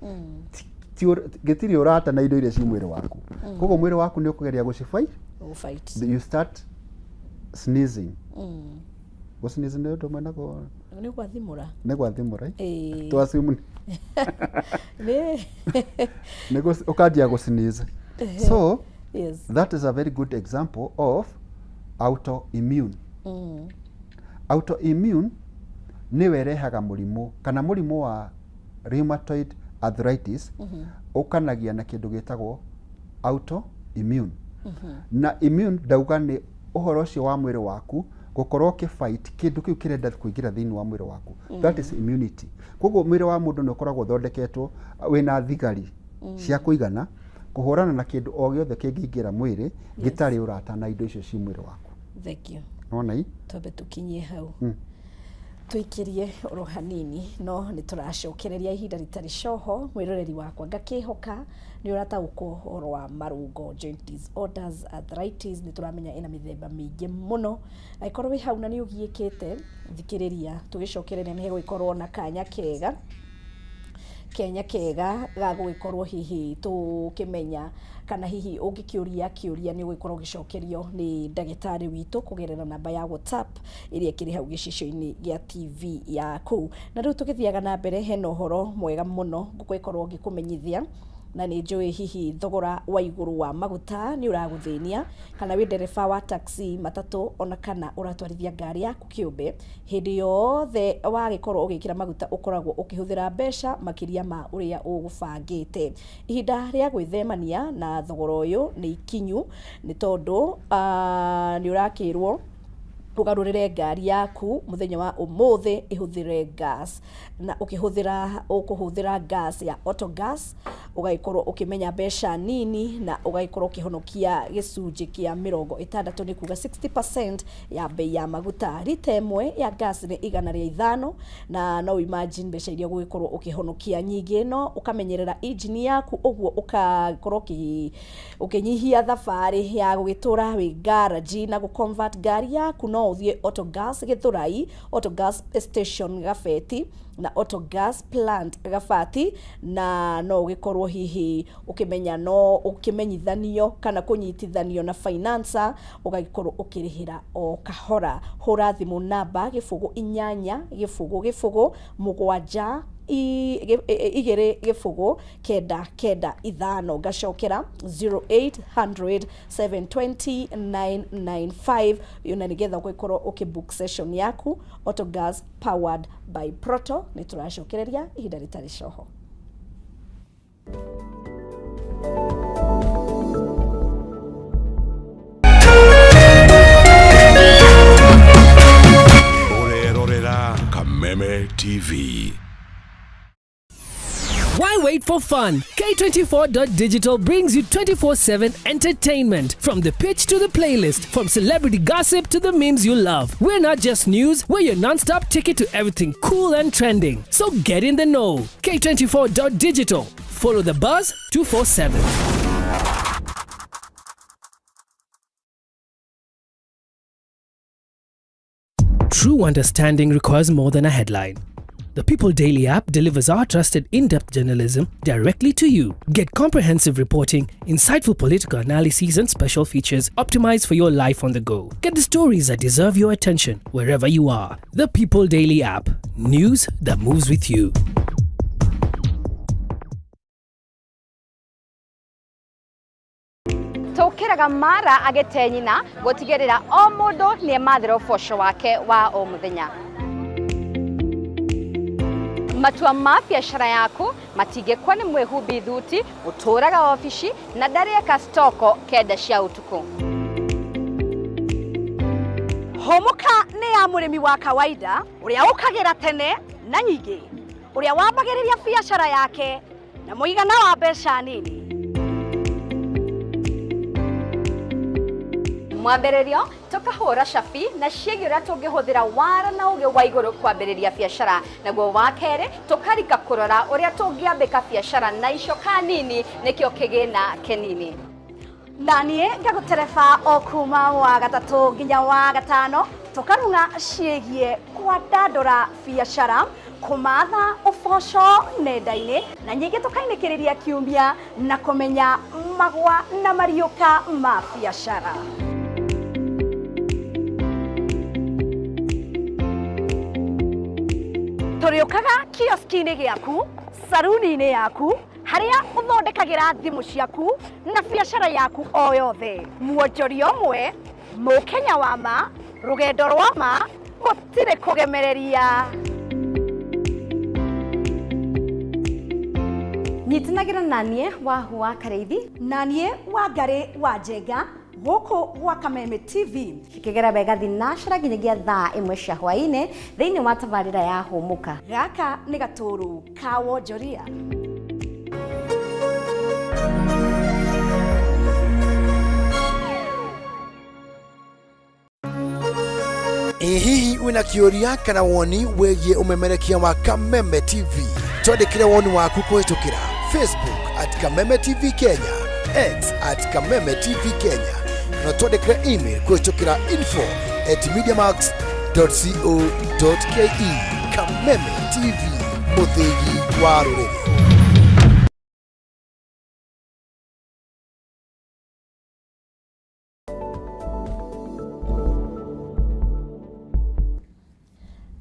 gĩtirĩ ũrata na indo iria ci mwĩrĩ waku. Koguo mwĩrĩ waku nĩ ũkũgeria gũcifight. Fight. You start sneezing. Gũ sneeze nĩ ũndũ ũmwe na Nĩ gwathimũra. Nĩ gwathimũra. Ĩĩ. To assume Nĩ nĩ ũkanjia gũ sneeze. So that is a very good example of autoimmune. Autoimmune nĩyo ĩrehaga mũrimũ kana mũrimũ wa rheumatoid arthritis ũkanagia na kĩndũ gĩtagwo autoimmune. Na immune ndauga nĩ ũhoro ũcio wa mwĩrĩ waku gũkorwo ũkĩ fight kĩndũ kĩu kĩrenda kũingĩra thĩinĩ wa mwĩrĩ waku. That is immunity. Koguo mwĩrĩ wa mũndũ nĩ ũkoragwo ũthondeketwo wĩna thigari cia kũigana kũhũrana na kĩndũ o gĩothe kĩngĩingĩra mwĩrĩ gĩtarĩ ũrata na indo icio ci mwĩrĩ waku. Thank you. Nona i? Twambe tũkinyie hau, tũikĩrie oro hanini, no nĩ tũracokereria ihinda rĩtarĩ coho. Mwĩroreri wakwa, ngakĩhoka nĩ ũrataũkwo ũhoro wa marũngo, joint disorders, arthritis. Nĩ tũramenya ĩna mĩthemba mĩingĩ mũno. Angĩkorwo wĩ hau na nĩ ũgiĩkĩte, thikĩrĩria. Tũgĩcokereria nĩ hegũgĩkorwo na kanya kega kenya kega ga gũgĩkorwo hihi tũkĩmenya kana hihi ũngĩkĩũria kĩũria nĩ ũgũgĩkorwo ũgĩcokerio nĩ ndagĩtarĩ witũ kũgerera namba ya WhatsApp ĩrĩa ĩkĩrĩ hau gĩcicio-inĩ gĩa TV yaku. Na rĩu tũgĩthiaga na mbere, hena ũhoro mwega mũno ngũgĩkorwo ngĩkũmenyithia, na nĩ njũĩ hihi thogora wa igũrũ wa maguta nĩ ũragũthĩnia, kana wĩ ndereba wa taxi, matatũ, ona kana ũratwarithia ngari yaku kĩũmbe. Hĩndĩ yothe wagĩkorwo ũgĩkĩra maguta ũkoragwo ũkĩhũthĩra mbeca makĩria ma ũrĩa ũgũbangĩte. Ihinda rĩa gwĩthemania na thogora ũyũ nĩ ikinyu, nĩ tondũ nĩ ũrakĩrwo ũgarũrĩre ngari yaku mũthenya wa ũmũthĩ ĩhũthĩre gas, na ũkĩhũthĩra ũkũhũthĩra gas ya Autogas, ũgagĩkorwo ũkĩmenya mbeca nini na ũgagĩkorwo ũkĩhonokia gĩcunjĩ kĩa 60, nĩ kuga 60% ya bei ya maguta. Rita ĩmwe ya gas nĩ 105, na no imagine mbeca iria ũgũgĩkorwo ũkĩhonokia nyingĩ. No ũkamenyerera engine yaku, ũguo ũgakorwo ũkĩnyihia thabarĩ ya gũgĩtũra wĩ garage na gũ-convert ngari yaku. No ũthiĩ Autogas Gĩthũrai, Autogas station Gabeti na Autogas plant Gabati, na no ũgĩkorwo hihi ũkĩmenya no ũkĩmenyithanio kana kũnyitithanio na financer, ũgagĩkorwo ũkĩrĩhĩra o kahora. Hũra thimũ namba 080 0 7 2 0 9 9 5. Ngacokera 0800 720 995, na nĩgetha ũgĩkorwo ũkĩ book session yaku. Autogas, powered by Proto. Nĩ tũracokereria ihinda rĩtarĩ coho. Ũrerorera Kameme TV. Why wait for fun? K24.digital brings you 24/7 entertainment. From the pitch to the playlist, from celebrity gossip to the memes you love. We're not just news, we're your non stop ticket to everything cool and trending. So get in the know. K24.digital. Follow the buzz 247. True understanding requires more than a headline. The People Daily app delivers our trusted in depth journalism directly to you. Get comprehensive reporting, insightful political analyses, and special features optimized for your life on the go. Get the stories that deserve your attention wherever you are. The People Daily app. News that moves with you. Tũkĩraga mara agĩte nyina gũtigĩrĩra o mũndũ nĩ emathĩra ũboco wake wa o mũthenya. Matua ma biacara yaku matingĩkwa nĩ mwĩhumbi thuti ũtũraga obici na ndarĩeka stoko 9 cia ũtukũ. Hũmũka nĩ ya mũrĩmi wa kawaida ũrĩa ũkagĩra tene na nyingĩ, ũrĩa wambagĩrĩria biacara yake na mũigana wa mbeca nini. Mwambĩrĩrio tũkahũra cabi na ciĩgiĩ ũrĩa tũngĩhũthĩra wara na ũgĩ wa igũrũ kwambĩrĩria biacara. Naguo wa kerĩ tũkarika kũrora ũrĩa tũngĩambĩka biacara na icoka nini, nĩkĩo kĩgĩna kĩnini. Na niĩ ngagũtereba o kuma wa gatatũ nginya wa gatano, tũkarung'a ciĩgiĩ kwandandũra biacara, kũmatha ũboco nenda-inĩ, na nyingĩ tũkainĩkĩrĩria kiumia na kũmenya magwa na mariũka ma biacara. Tũrĩũkaga kioski-inĩ gĩaku, saruni-inĩ yaku, harĩa ũthondekagĩra thimũ ciaku na biacara yaku o yothe. Muonjoria ũmwe, mũkenya wa ma, rũgendo rwa ma, gũtirĩ kũgemereria. Nyitanagĩra na niĩ Wahu wa Karĩithi. Na niĩ Wangarĩ wa Njenga gũkũ gwa Kameme TV. Cikĩgera wega thinacara nginyagia thaa ĩmwe cia hwaĩ-inĩ thĩinĩ wa tabarĩra ya Hũmũka. Gaka nĩ gatũrũ ka wonjoria. Ĩ hihi wĩna kĩũria kana woni wĩgiĩ ũmemerekia wa Kameme TV? Twandĩkĩre woni waku kũhĩtũkĩra Facebook at Kameme TV Kenya, X at Kameme TV Kenya, na twandĩkĩre email kũhĩtũkĩra info at mediamax.co.ke. Kameme TV, mũthĩgi wa rũrĩrĩ.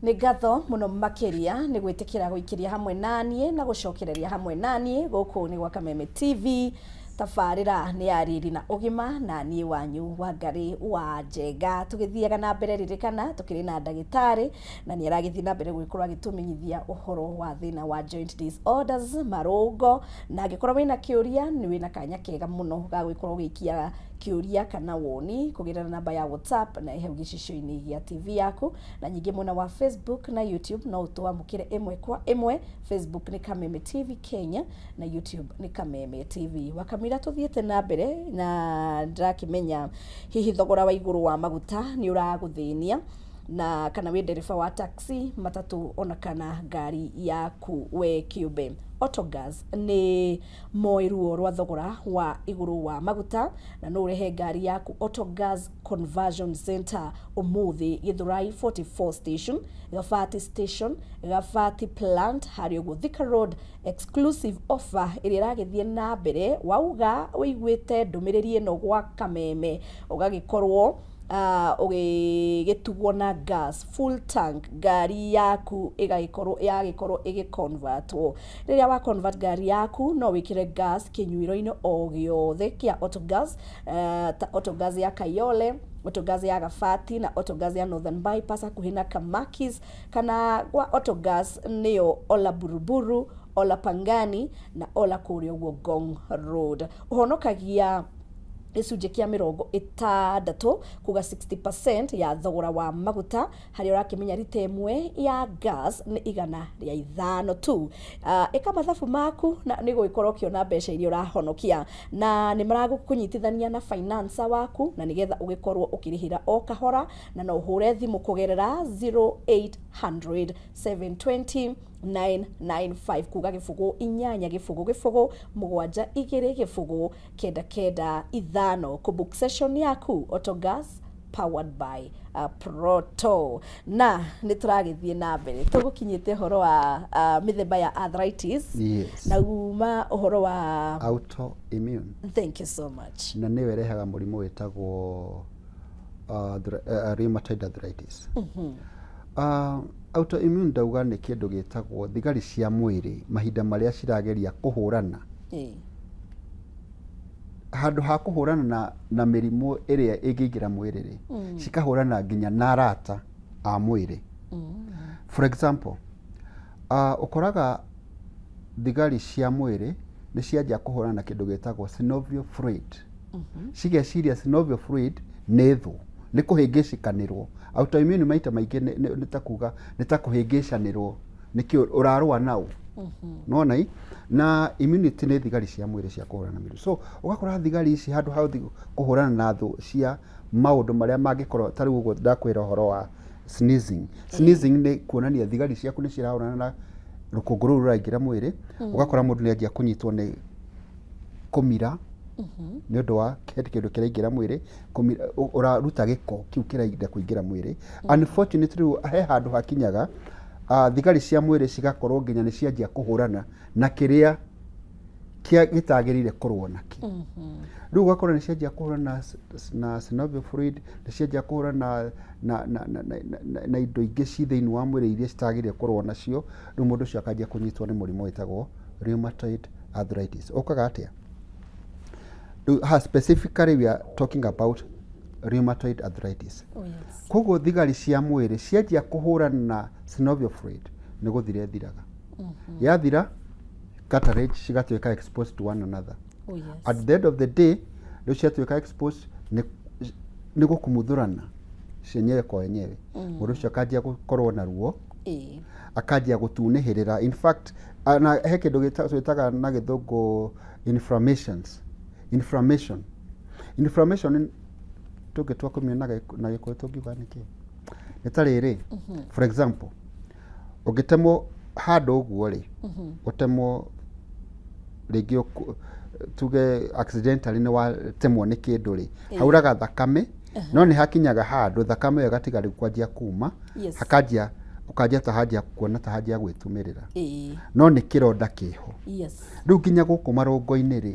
Nĩ ngatho mũno makĩria nĩ gwĩtĩkĩra gũikĩria hamwe naniĩ na gũcokereria hamwe naniĩ gũkũ nĩ gwa Kameme TV. Tabarĩra nĩ ya riri na ũgima na niĩ wanyu Wangarĩ wa Njenga. Tũgĩthiaga na mbere ririkana tũkĩrĩ na ndagĩtarĩ na nĩ aragĩthiĩ na mbere gũgĩkorwo agĩtũmenyithia ũhoro wa thĩna wa joint disorders, marũngo, na angĩkorwo wĩna kĩũria nĩ wĩna kanya kega mũno ga gũgĩkorwo ũgĩikia kĩũria kana woni kũgerera namba ya WhatsApp na ĩ hau gĩcicio-inĩ gĩa TV yaku, na nyingĩ mwena wa Facebook na YouTube no ũtwamũkĩre ĩmwe kwa ĩmwe. Facebook nĩ Kameme TV Kenya na YouTube nĩ Kameme TV. Wakamira tũthiĩte na mbere na ndĩrakĩmenya hihi thogora wa igũrũ wa maguta nĩ ũragũthĩnia na kana wĩ ndereba wa taxi, matatũ ona kana ngari yaku we kĩũmbe. Autogas nĩ moĩ ruo rwa thogora wa igũrũ wa maguta na no ũrehe ngari yaku Autogas Conversion Center ũmũthĩ Githurai 44 Station, Gabati Station, Gabati Plant harĩa ũguo Thika Road. Exclusive offer ĩrĩa ĩragĩthiĩ na mbere, wauga ũiguĩte ndũmĩrĩri ĩno gwa Kameme ũgagĩkorwo ũgĩgĩtugwo na gas full tank, ngari yaku ĩgagĩkorwo yagĩkorwo ĩgĩ convertwo. Rĩrĩa wa convert ngari yaku no wĩkĩre gas kĩnyuĩro-inĩ o gĩothe kĩa Autogas, ta Autogas ya Kayole, Autogas ya Gabati na Autogas ya Northern Bypass hakuhĩ na Kamakis, kana gwa Autogas nĩyo Ola Buruburu, Ola Pangani na Ola kũrĩa ũguo Ngong Road. Ũhonokagia gĩcunjĩ kĩa 60 kuga 60% ya thogora wa maguta, harĩa ũrakĩmenya rita ĩmwe ya gas nĩ 105 tu. Ĩka mathabu maku na nĩ gũgĩkorwo ũkĩona mbeca iria ũrahonokia, na nĩ maragũkũnyitithania na financer waku na nĩgetha ũgĩkorwo ũkĩrĩhĩra o kahora, na no ũhũre thimũ kũgerera 0800 720 995 kuga 0 8 0 0 7 2 0 9 9 5 kũbook session yaku Autogas powered by Proto. Na nĩ tũragĩthiĩ na mbere tũgũkinyĩte ũhoro wa mĩthemba ya arthritis. Yes. Na uma ũhoro wa autoimmune. Thank you so much. Na nĩyo ĩrehaga mũrimũ wĩtagwo rheumatoid arthritis. Autoimmune ndauga nĩ kĩndũ gĩtagwo thigari cia mwĩrĩ mahinda marĩa cirageria kũhũrana handũ ha kũhũrana na mĩrimũ ĩrĩa ĩngĩingĩra mwĩrĩ rĩ, cikahũrana nginya na arata a mwĩrĩ. For example, ũkoraga thigari cia mwĩrĩ nĩ cianjia kũhũrana na kĩndũ gĩtagwo synovial fluid. Cigeciria synovial fluid nĩ thũ, nĩ kũhĩngĩcĩkanĩrwo. Autoimmune maita maingĩ nĩ ta kuga nĩ ta kũhĩngĩcanĩrwo, nĩkĩo ũrarũa nao. Nĩwona ĩ? Na immunity nĩ thigari cia mwĩrĩ cia kũhũrana na mĩrimũ. So ũgakora thigari ici handũ ha gũthiĩ kũhũrana na thũ cia maũndũ marĩa mangĩkorwo ta rĩu ũguo ndakwĩra ũhoro wa sneezing. Sneezing nĩ kuonania thigari ciaku nĩ cirahũrana na rũkũngũ rũu rũraingĩra mwĩrĩ. Ũgakora mũndũ nĩ anjia kũnyitwo nĩ kũmira nĩ ũndũ wa kĩndũ kĩraingĩra mwĩrĩ, ũraruta gĩko kĩu kĩrenda kũingĩra mwĩrĩ. Unfortunately rĩu he handũ hakinyaga thigari cia mwĩrĩ cigakorwo nginya nĩ cianjia kũhũrana na kĩrĩa kĩa gĩtagĩrĩire kũrũa nakĩo. Rĩu ũgakora nĩ cianjia kũhũra na, na synovial fluid, nĩ cianjia kũhũra na, na, na, na, na, na, na indo ingĩ ci thĩinĩ wa mwĩrĩ iria citagĩrĩire kũrũa nacio. Rĩu mũndũ ũcio akanjia kũnyitwo nĩ mũrimũ wĩtagwo rheumatoid arthritis. Ũkaga atĩa? Rĩu haha specifically we are talking about rheumatoid arthritis. Oh, yes. Koguo thigari cia mwĩrĩ cianjia kũhũrana na synovial fluid nĩ gũthira ĩthiraga. Yathira cartilage cigatuĩka exposed to one another. Oh, yes. At the end of the day rĩu ciatuĩka exposed nĩ nĩ gũkumuthũrana cienyewe kwa wenyewe. Mũndũ ũcio akanjia gũkorwo na ruo, Ĩĩ. akanjia gũtunĩhĩrĩra. In fact, na he kĩndũ twĩtaga na gĩthũngũ inflammations. Inflammation. Inflammation tũngĩtua kũmĩona na gĩkũyũ tũngiuga nĩ kĩ? Nĩ ta rĩrĩ, for example, ũngĩtemwo handũ ũguo rĩ, ũtemwo rĩngĩ tuge accidentally nĩ watemwo nĩ kĩndũ rĩ, hauraga thakame, no nĩ hakinyaga handũ thakame ĩyo ĩgatiga rĩu kwanjia kuma, Yes. hakanjia ũkanjia ta hanjia kuona ta hanjia gwĩtumĩrĩra, Ĩĩ. no nĩ kĩronda kĩho. Yes. Rĩu nginya gũkũ marũngo-inĩ rĩ,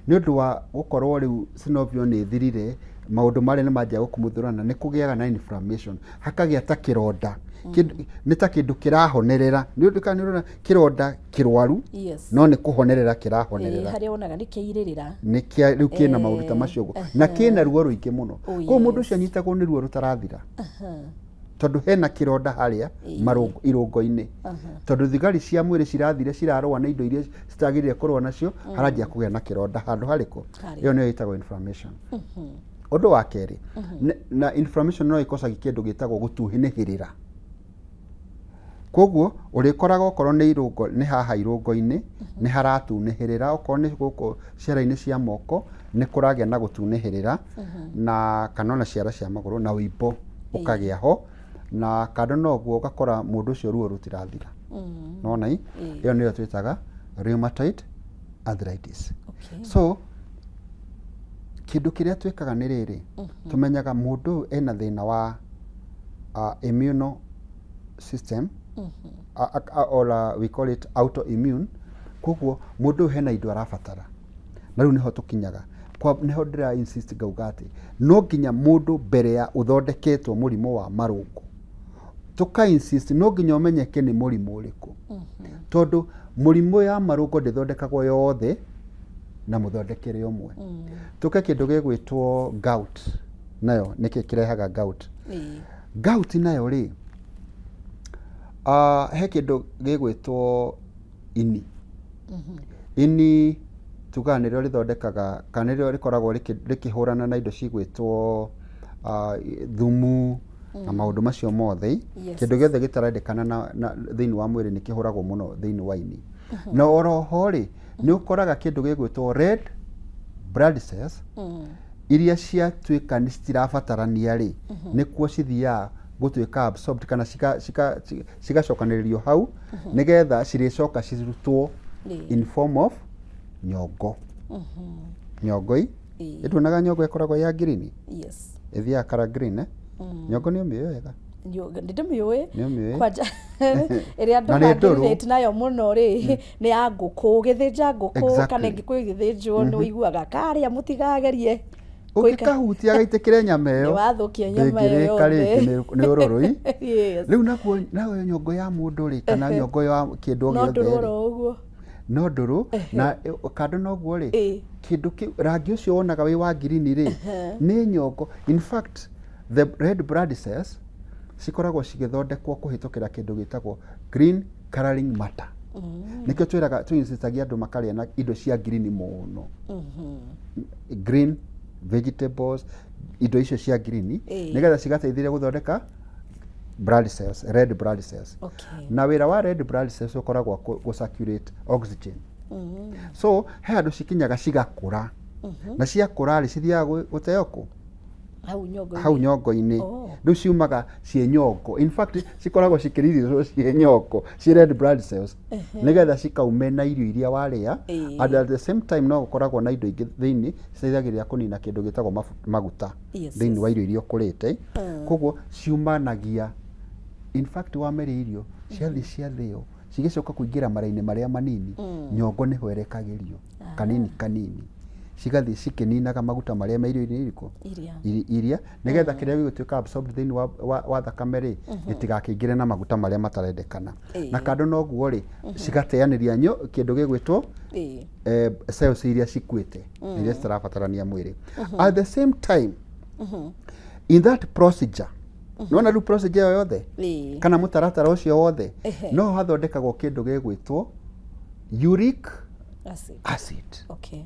nĩ ũndũ wa gũkorwo rĩu synovial nĩ ĩthirire, maũndũ marĩa nĩ manjia gũkumuthũrana, nĩ kũgĩaga na inflammation, hakagĩa ta kĩronda. Nĩ ta kĩndũ kĩrahonerera. Nĩ ũndũ kana nĩ ũrona kĩronda kĩrwaru, Yes. no nĩ kũhonerera kĩrahonerera. Ĩĩ, harĩa wonaga nĩ kĩairĩrĩra. Nĩ kĩa rĩu kĩna maũndũ ta macio ũguo. Na kĩna ruo rũingĩ mũno. Oh, Koguo mũndũ yes. ũcio anyitagwo nĩ ruo rũtarathira. Tondũ hena kĩronda harĩa marũngo, irũngo-inĩ. Tondũ thigari cia mwĩrĩ cirathire cirarũa na indo iria citagĩrĩire kũrũa nacio, haranjia kũgĩa na kĩronda handũ harĩkũ? Harĩa. Ĩyo nĩyo ĩtagwo inflammation. Ũndũ wa kerĩ, na inflammation no ĩkocagia kĩndũ gĩtagwo gũtuhĩnĩhĩrĩra. Koguo ũrĩkoraga okorwo nĩ irũngo, nĩ haha irũngo-inĩ, nĩ haratunĩhĩrĩra, okorwo nĩ gũkũ ciara-inĩ cia moko, nĩ kũragĩa na gũtunĩhĩrĩra, na kana ona ciara cia magũrũ, na ũimbo ũkagĩa ho, na kando na ũguo ũgakora mũndũ ũcio ruo rũtirathira. Nĩwona ĩ? Ĩyo nĩyo twĩtaga rheumatoid arthritis. Okay. So kĩndũ kĩrĩa twĩkaga nĩ rĩrĩ, tũmenyaga mũndũ ũyũ ena thĩna wa immune system, or we call it autoimmune. Koguo mũndũ ũyũ hena indo arabatara, na rĩu nĩho tũkinyaga kwa, nĩho ndĩra insist ngauga atĩ no nginya mũndũ mbere ya ũthondeketwo mũrimũ wa marũngo, tũka insist no nginya ũmenyeke nĩ mũrimũ ũrĩkũ, tondũ mũrimũ ya marũngo ndĩthondekagwo yothe na mũthondekere ũmwe. Tũke kĩndũ gĩgwĩtwo gout, nayo nĩkĩ kĩrehaga gout? Ĩĩ. Gout nayo rĩ, he kĩndũ gĩgwĩtwo ini. Ini tugaga nĩrĩo rĩthondekaga kana nĩrĩo rĩkoragwo rĩkĩhũrana na indo cigwĩtwo thumu na maũndũ macio mothe. Yes. Kĩndũ gĩothe gĩtarendekana na thĩinĩ wa mwĩrĩ nĩ kĩhũragwo mũno thĩinĩ wa ini. Na oroho rĩ, nĩ ũkoraga kĩndũ gĩgwĩtwo red blood cells iria ciatuĩka nĩ citirabatarania rĩ, nĩkuo cithiaga gũtuĩka absorbed kana cigacokanĩrĩrio hau, nĩgetha cirĩcoka cirutwo in form of nyongo. Nyongo i? Ĩtuonaga nyongo ĩkoragwo ya green? Yes. Ĩthiaga kara green, eh? Nyongo nĩ ũmĩũĩ wega? Nĩ ndĩmĩũĩ. Nĩ ũmĩũĩ? Kwanja ĩrĩa andũ Na nĩ ndũrũ. mangĩrelate nayo mũno rĩ, nĩ ya ngũkũ. Ũgĩthĩnja ngũkũ kana Exactly. ngũkũ ĩgĩthĩnjwo nĩ ũiguaga karĩa mũtigagerie. Ũngĩkahutia gaitĩkĩre nyama ĩyo, Nĩ wathũkia nyama ĩyo ndĩngĩrĩka rĩngĩ, yothe. nĩ ũrũrũ. Yes. Rĩu nakuo nayo nyongo ya mũndũ rĩ, kana nyongo ya kĩndũ o No gĩothe ndũrũ rĩ, oro ũguo. no ndũrũ, na kando na ũguo rĩ, kĩndũ kĩu, rangi ũcio wonaga wĩ wa ngirini rĩ, nĩ nyongo. In fact, the red blood cells cikoragwo cigĩthondekwo kũhĩtũkĩra kĩndũ gĩtagwo green coloring matter. Nĩkĩo twĩraga, tũinsistagia andũ makarĩa na indo cia ngirini mũno. Green vegetables, indo icio cia ngirini, nĩgetha cigateithĩrĩria gũthondeka blood cells, red blood cells. Okay. Na wĩra wa red blood cells ũkoragwo gũ circulate oxygen. So he handũ cikinyaga cigakũra. Na ciakũra rĩ, cithiaga gũteo kũ? Hau nyongo-inĩ. Hau nyongo-inĩ. Oh. Rĩu ciumaga ciĩ nyongo. In fact, cikoragwo cikĩririũrwo ciĩ nyongo, ciĩ red blood cells. Nĩgetha cikaume na irio iria warĩa. And at the same time no gũkoragwo na indo ingĩ thĩinĩ citeithagĩrĩria kũnina kĩndũ gĩtagwo maguta Yes, thĩinĩ yes. wa irio iria ũkũrĩte. Koguo ciumanagia, in fact wameria irio ciathiĩ ciathĩo, cigĩcoka kũingĩra mara-inĩ marĩa manini, nyongo nĩho ĩrekagĩrio. Kanini kanini cigathiĩ cikĩninaga maguta marĩa me irio-inĩ irĩkũ? Iria. Iria, nĩgetha kĩrĩa gĩgũtuĩka absorbed thĩinĩ wa thakame rĩ, gĩtigakĩingĩre na maguta marĩa matarendekana. Na kando na ũguo rĩ, cigateanĩria kĩndũ gĩgwĩtwo cells iria cikuĩte na iria citarabatarania mwĩrĩ. At the same time, in that procedure, nĩwona rĩu procedure ĩyo yothe kana mũtaratara ũcio wothe, no hathondekagwo kĩndũ gĩgwĩtwo uric Acid. Acid. Okay.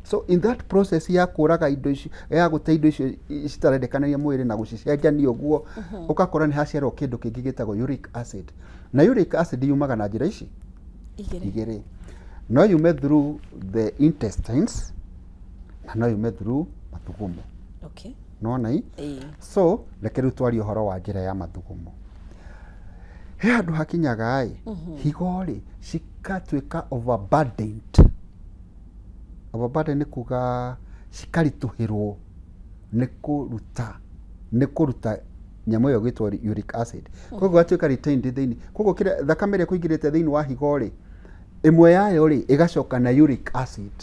So in that process ya kũraga indo icio, ya gũte indo icio citarendekanagia mwĩrĩ na gũcicenjania ũguo, ũgakora nĩ haciarwo kĩndũ kĩngĩ gĩtagwo uric acid. Na uric acid yumaga na njĩra ici igĩrĩ. Igĩrĩ. No yume through the intestines na no yume through mathugumo. Nona i? So reke rĩu twarie ũhoro wa njĩra ya mathugumo. He handũ hakinyaga ĩ, higo rĩ cikatuĩka overburdened. Overburdened nĩ kuga cikaritũhĩrwo nĩ kũruta nyamũ ĩyo ĩgwĩtwo uric acid, koguo ĩgatuĩka retained thĩinĩ. Koguo kĩrĩa thakame ĩrĩa ĩkũingĩrĩte thĩinĩ wa higo rĩ, ĩmwe yayo rĩ ĩgacoka na uric acid.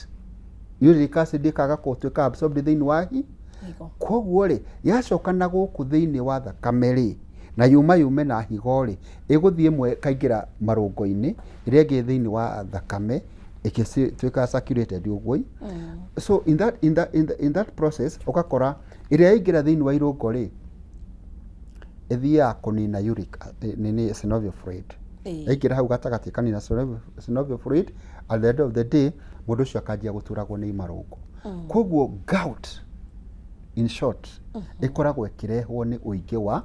Uric acid ĩkaga gũtuĩka absorbed thĩinĩ wa hi Higo. Koguo rĩ, yacoka na gũkũ thĩinĩ wa thakame rĩ, na yuma yume na higo rĩ, ĩgũthiĩ ĩmwe ĩkaingĩra marũngo-inĩ, ĩrĩa ĩngĩ thĩinĩ wa thakame ĩgĩtuĩka circulated ũguo. So in that process, ũgakora ĩrĩa yaingĩra thĩinĩ wa irũngo rĩ, ĩthiaga kũnina uric nini, synovial fluid. Yaingĩra hau gatagatĩ ĩkanina synovial fluid. At the end of the day, mũndũ ũcio akanjia gũturagwo nĩ marũngo. Koguo gout, in short, ĩkoragwo ĩkĩrehwo nĩ ũingĩ wa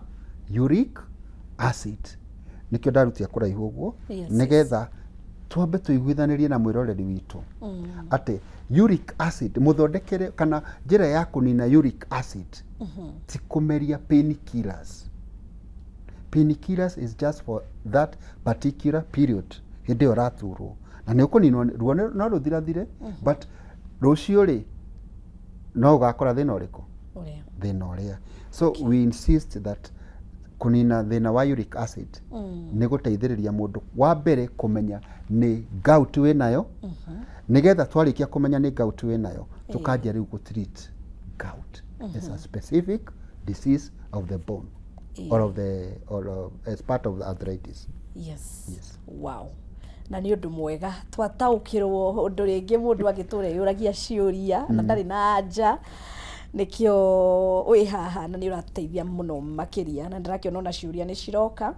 uric acid. Nĩkĩo ndarutia kũraihu ũguo, nĩgetha twambe tũiguithanĩrie na mwĩroreri witũ atĩ uric acid, mũthondekere kana njĩra ya kũnina uric acid ti kũmeria painkillers. Painkillers is just for that particular period hĩndĩ ĩyo ũraturwo, na nĩ ũkũninwo ruo no rũthirathire, but rũciũ rĩ, no ũgakora thĩna ũrĩkũ? Ũrĩa. Thĩna ũrĩa. So we insist that kũnina thĩna wa uric acid nĩ gũteithĩrĩria mũndũ wa mbere kũmenya nĩ gout wĩnayo, nĩgetha twarĩkia kũmenya nĩ gout wĩnayo, tũkanjia rĩu gũ treat gout as a specific disease of the bone or of the or of, as part of the arthritis. Yes. Wow, na nĩ ũndũ mwega twataũkĩrwo ũndũ rĩngĩ mũndũ agĩtũra eyũragia ciũria na ndarĩ na anja. Nĩkĩo wĩ haha na nĩ ũratũteithia mũno makĩria, na ndĩrakĩona ona ciũria nĩ ciroka.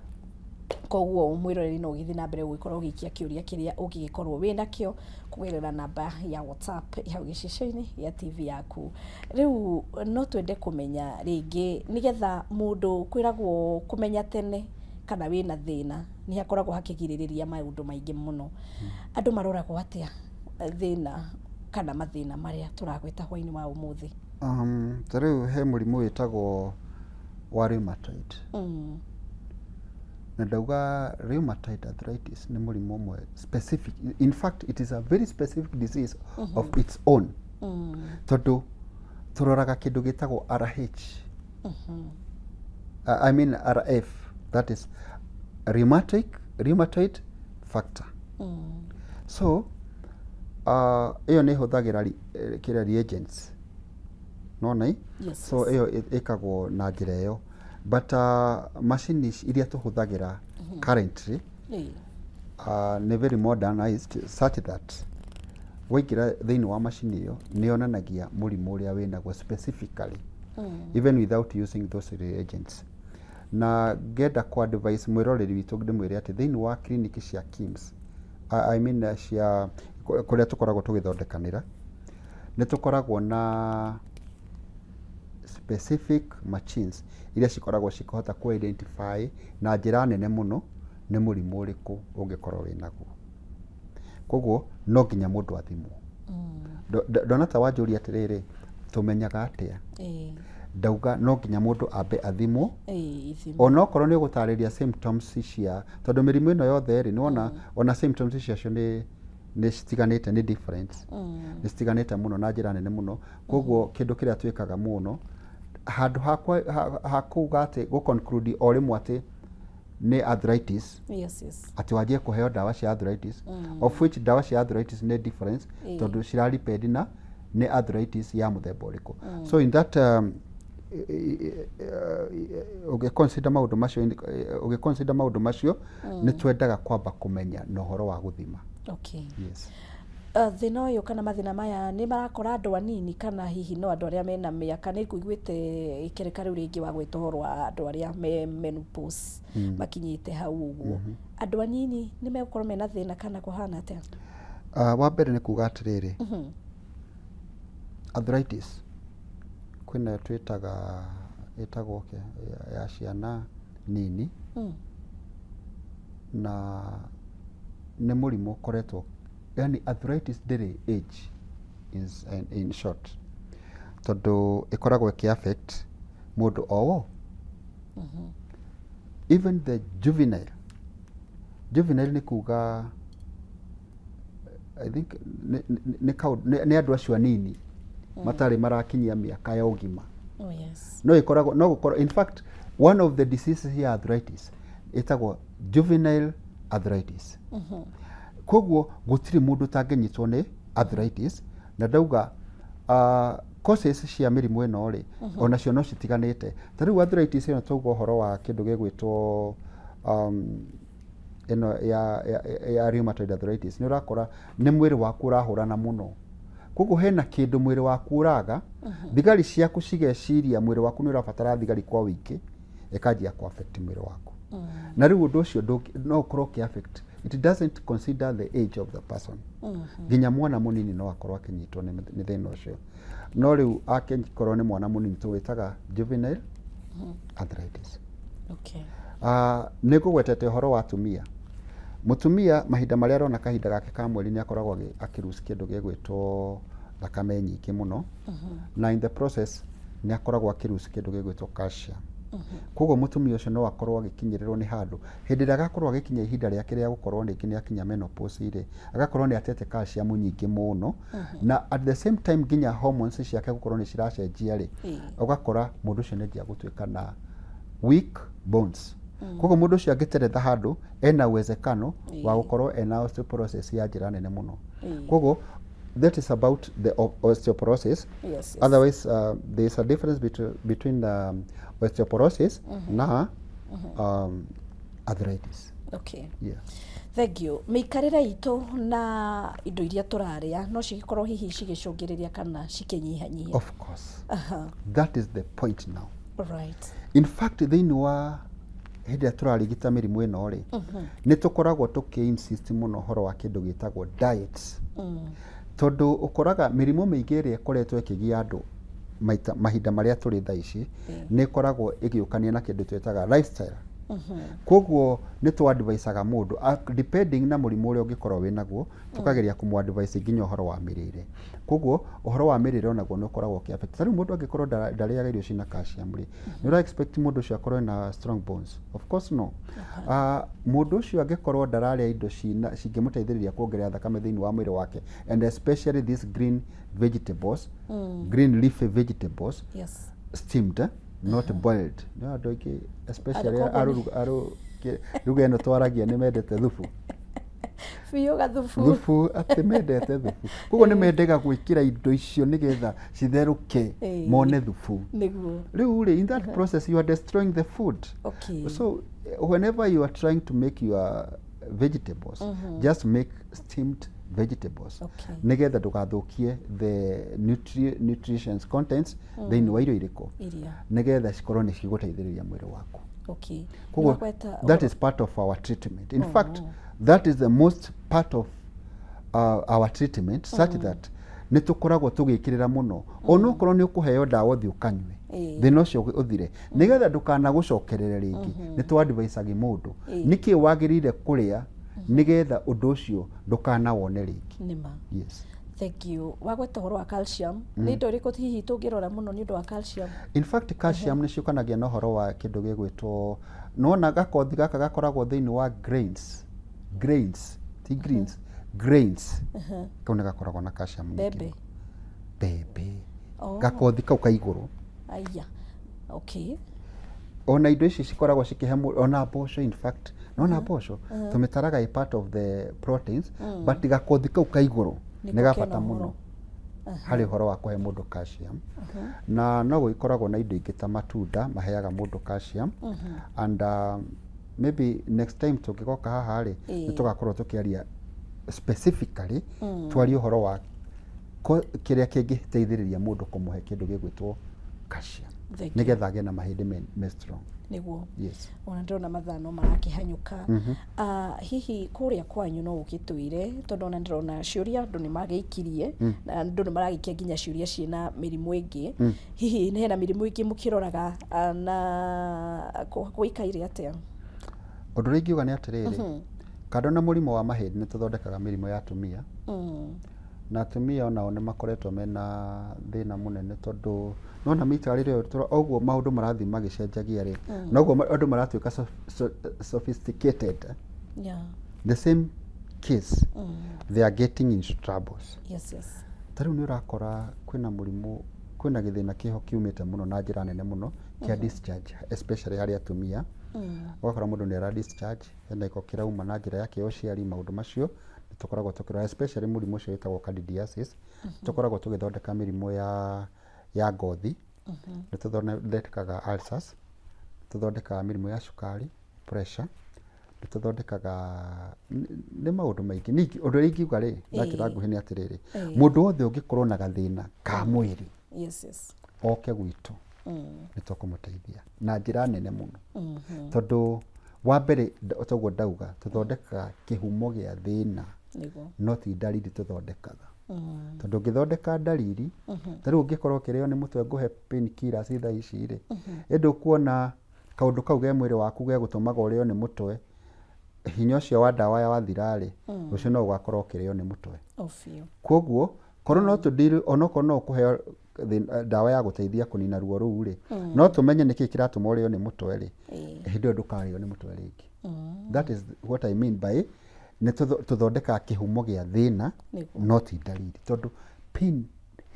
Koguo mwĩroreri no ũgĩthiĩ na mbere gũgĩkorwo ũgĩikia kĩũria kĩrĩa ũngĩgĩkorwo wĩ nakĩo kũgerera namba ya WhatsApp hau gĩcicio-inĩ gĩa TV yaku. Rĩu no twende kũmenya rĩngĩ, nĩgetha mũndũ kwĩragwo kũmenya tene kana wĩna thĩna nĩ hakoragwo hakĩgirĩrĩria maũndũ maingĩ mũno. Andũ maroragwo atĩa thĩna kana mathĩna marĩa tũragweta hwainĩ wa ũmũthĩ? Ta rĩu he mũrimũ wĩtagwo wa rheumatoid. Na ndauga rheumatoid arthritis nĩ mũrimũ ũmwe specific. In fact, it is a very specific disease of its own, tondũ tũroraga kĩndũ gĩtagwo RH, I mean RF, that is rheumatoid factor. So ĩyo nĩ ĩhũthagĩra kĩrĩa, reagents, nona i? Yes. So ĩyo ĩkagwo na njĩra ĩyo, but macini iria tũhũthagĩra currently nĩ very modernized, such that waingĩra thĩinĩ wa macini ĩyo, nĩ yonanagia mũrimũ ũrĩa wĩnaguo specifically, even without using those reagents. Na ngenda ku advise mwĩroreri witũ, ndĩmwĩre atĩ thĩinĩ wa clinic cia KIMS, I mean cia kũrĩa tũkoragwo tũgĩthondekanĩra, nĩ tũkoragwo na specific machines iria cikoragwo cikĩhota ku identify na njĩra nene mũno nĩ mũrimũ ũrĩkũ ũngĩkorwo wĩnaguo. Koguo no nginya mũndũ athimwo. Ndona ta wanjũria atĩrĩrĩ, tũmenyaga atĩa? Ndauga no nginya mũndũ ambe athimwo. Ithimo. Onokorwo nĩ ũgũtarĩria symptoms cia, tondũ mĩrimũ ĩno yothe rĩ, nĩwona ona symptoms ciacio nĩ citiganĩte, nĩ different, nĩ citiganĩte mũno na njĩra nene mũno. Koguo kĩndũ kĩrĩa twĩkaga mũno, handũ ha kuga atĩ gũ conclude o rĩmwe atĩ Nĩ arthritis. Yes. Atĩ wanjie kũheo ndawa cia arthritis, of which ndawa cia arthritis nĩ difference, tondũ cira depend na nĩ arthritis ya mũthemba ũrĩkũ. So in that ũngĩ consider maũndũ macio, ũngĩ consider maũndũ macio, nĩ twendaga kwamba kũmenya na ũhoro wa gũthima. Yes. Thĩna ũyũ kana mathĩna maya nĩ marakora andũ anini kana hihi no andũ arĩa mena mĩaka? Nĩ ngũiguĩte ĩkereka rĩu rĩngĩ wa gwĩta ũhoro wa andũ arĩa me menopause, makinyĩte hau ũguo. Andũ anini nĩ megũkorwo mena thĩna kana kũhana atĩa? Wa mbere nĩ kuga atĩrĩrĩ, arthritis kwĩna twĩtaga ĩtagwo kĩ ya ciana nini, na nĩ mũrimũ ũkoretwo, yani arthritis ndĩrĩ age in short, tondũ ĩkoragwo ĩkĩ affect mũndũ o wo, even the juvenile. Juvenile nĩ kuga, I think nĩ andũ acio anini matarĩ marakinyia mĩaka ya ũgima. No ĩkoragwo, no gũkorwo, in fact one of the diseases ya arthritis ĩtagwo juvenile arthritis. Koguo gũtirĩ mũndũ ũtangĩnyitwo nĩ arthritis. Na ndauga causes cia mĩrimũ ĩno rĩ, onacio no citiganĩte. Ta rĩu arthritis ĩno, twauga ũhoro wa kĩndũ gĩgwĩtwo ĩno ya rheumatoid arthritis, nĩ ũrakora nĩ mwĩrĩ waku ũrahũrana mũno. Koguo hena kĩndũ mwĩrĩ waku ũraga, thigari ciaku cigeciria mwĩrĩ waku nĩ ũrabatara thigari kwa ũingĩ, ĩkanjia ku affect mwĩrĩ waku. Na rĩu ũndũ ũcio no ũkorwo ũkĩ affect, it doesn't consider the age of the person. Nginya mwana mũnini no akorwo akĩnyitwo nĩ thĩna ũcio. No rĩu angĩkorwo nĩ mwana mũnini, tũwĩtaga juvenile arthritis. Nĩ ngũgwetete ũhoro wa atumia. Mũtumia mahinda marĩa arona kahinda gake ka mweri, nĩ akoragwo akĩlose kĩndũ gĩgwĩtwo thakame nyingĩ mũno, na in the process nĩ akoragwo akĩlose kĩndũ gĩgwĩtwo calcium. Koguo mũtumia ũcio no akorwo agĩkinyĩrĩrwo nĩ handũ hĩndĩ ĩrĩa agakorwo agĩkinya ihinda rĩake rĩa gũkorwo rĩngĩ nĩ akinya menopause rĩ, agakorwo nĩ atete calcium nyingĩ mũno, na at the same time nginya hormones ciake gũkorwo nĩ ciracenjia rĩ, ũgakora mũndũ ũcio nĩ anjia gũtuĩka na weak bones. Koguo mũndũ ũcio angĩteretha handũ, ena uwezekano wa gũkorwo ena osteoporosis ya njĩra nene mũno. Koguo that is about the osteoporosis. Otherwise there is a difference between osteoporosis na arthritis. Yeah. Thank you. Mĩikarĩre itũ na indo iria tũrarĩa no cigĩkorwo hihi cigĩcũngĩrĩria kana cikĩnyihanyihia? Of course. That is the point now. In fact, thĩinĩ wa hĩndĩ ĩrĩa tũrarigita mĩrimũ ĩno rĩ, nĩ tũkoragwo tũkĩ insist mũno ũhoro wa kĩndũ gĩtagwo diet, tondũ ũkoraga mĩrimũ mĩingĩ ĩrĩa ĩkoretwo ĩkĩgia andũ maita mahinda marĩa tũrĩ thaa ici nĩ ĩkoragwo ĩgĩũkania na kĩndũ twĩtaga lifestyle. Koguo nĩ tũ advisaga mũndũ depending na mũrimũ ũrĩa ũngĩkorwo wĩ naguo, tũkageria kũmũ advise nginya ũhoro wa mĩrĩre. Koguo ũhoro wa mĩrĩre onaguo nĩ ũkoragwo ũkĩ affect. Ta rĩu mũndũ angĩkorwo ndarĩaga irio ciĩna calcium rĩ, nĩ ũra expect mũndũ ũcio akorwo na strong bones? Of course no. Mũndũ ũcio angĩkorwo ndararĩa indo cina cingĩmũteithĩrĩria kuongerera thakame thĩinĩ wa mwĩrĩ wake, and especially these green vegetables, green leafy vegetables, steamed, eh? Not boiled. No andũ aingĩ, especially Andũ koguo ruga ĩno twaragia, nĩ mendete thubu. Biũ gathubu. Thubu, atĩ mendete thubu. Koguo nĩ mendaga gwĩkĩra indo icio nĩgetha citherũke, mone thubu. Rĩu rĩ, in that process you are destroying the food. So whenever you are trying to make your vegetables, just make steamed vegetables, nĩgetha ndũgathũkie the nutrients contents thĩinĩ wa irio irĩkũ, iria, nĩgetha cikorwo nĩ cigũteithĩrĩria mwĩrĩ waku. Koguo Nĩwagweta that is part of our treatment. In fact, that is the most part of our treatment, such that nĩ tũkoragwo tũgĩkĩrĩra mũno, onokorwo nĩ ũkũheo ndawa ũthiĩ ũkanyue, thĩna ũcio ũthire, nĩgetha ndũkanagũcokerere rĩngĩ. Nĩ tũ advisagi mũndũ nĩkĩ wagĩrĩire kũrĩa nĩgetha ũndũ ũcio ndũkanawone rĩngĩ. Nĩma. Yes. Thank you. Wagweta ũhoro wa calcium, nĩ indo irĩkũ hihi tũngĩrora mũno nĩ ũndũ wa calcium? In fact, calcium nĩ ciũkanagia na ũhoro wa kĩndũ gĩgwĩtwo, nĩwona gakothi gaka gakoragwo thĩinĩ wa grains, grains, ti greens, grains. Kau nĩ gakoragwo na calcium nyingĩ. Mbembe. Mbembe. Oh. Gakothi kau ka igũrũ. Aya, okay. Ona indo ici cikoragwo cikĩhe ona mboco, in fact nona mboco tũmĩtaraga ĩ part of the proteins, but gakothi kau ka igũrũ Nĩko nĩ ga bata kena mũno ũhoro. Harĩ ũhoro wa kũhe mũndũ calcium. Na no gũgĩkoragwo na indo ingĩ ta matunda maheaga mũndũ calcium, and maybe next time tũngĩgoka haha rĩ, nĩ tũgakorwo tũkĩaria specifically, twarie ũhoro wa kĩrĩa kĩngĩteithĩrĩria mũndũ kũmũhe kĩndũ gĩgwĩtwo calcium Thank you. nĩgetha agĩe na mahĩndĩ me strong. Nĩguo. Yes. Ona ndĩrona mathaa no marakĩhanyũka. Ah, hihi kũrĩa kwanyu no ũgĩtwĩre, tondũ ona ndĩrona ciũria andũ nĩ magĩikirie, na andũ nĩ maragĩikia nginya ciũria ciĩna mĩrimũ ĩngĩ. Hihi hena mĩrimũ ĩngĩ mũkĩroraga, na gũikaire atĩa? Ũndũ ũrĩa ingiuga nĩ atĩrĩrĩ, kando na mũrimũ wa mahĩndĩ, nĩ tũthondekaga mĩrimũ ya atumia, na atumia onao nĩ makoretwo mena thĩna mũnene, tondũ nona mĩikarĩre ĩyo ũguo maũndũ marathiĩ magĩcenjagia rĩ, noguo andũ maratuĩka sophisticated. The same case, they are getting into troubles. Ta rĩu nĩ ũrakora kwĩna mũrimũ, kwĩna gĩthĩna kĩho kiumĩte mũno na njĩra nene mũno kĩa discharge, especially harĩ atumia. Ũgakora mũndũ nĩ ara discharge, hena gĩko kĩrauma na njĩra ya kĩũciari. Maũndũ macio nĩ tũkoragwo tũkĩrora, especially mũrimũ ũcio wĩtagwo candidiasis. Tũkoragwo tũgĩthondeka mĩrimũ ya ngothi, nĩ tũthondekaga ulcers, tũthondekaga mĩrimũ ya cukari, pressure, nĩ tũthondekaga nĩ maũndũ maingĩ. Ningĩ ũndũ ũrĩa ingiuga rĩ na njĩra nguhĩ nĩ atĩrĩrĩ, mũndũ wothe ũngĩkorwo na gathĩna ka mwĩrĩ oke gwitũ, nĩ tũkũmũteithia na njĩra nene mũno, tondũ wa mbere, toguo ndauga, tũthondekaga kĩhumo gĩa thĩna, no ti ndariri tũthondekaga, tondũ ũngĩthondeka ndariri, ta rĩu ũngĩkorwo ũkĩrĩo nĩ mũtwe, ngũhe pain killers thaa ici rĩ, ĩndĩ ũkuona kaũndũ kau ge mwĩrĩ waku gegũtũmaga ũrĩo nĩ mũtwe, hinya ũcio wa ndawa ya wathira rĩ, rũciũ no ũgakorwo ũkĩrĩo nĩ mũtwe. O biũ. Koguo korwo no tũdeal, onokorwo no ũkũheo ndawa ya gũteithia kũnina ruo rũu rĩ, no tũmenye nĩkĩ kĩratũma ũrĩo nĩ mũtwe rĩ, hĩndĩ ĩyo ndũkarĩo nĩ mũtwe rĩngĩ. That is what I mean by nĩ tũthondekaga kĩhumo gĩa thĩna, no ti ndariri, tondũ pain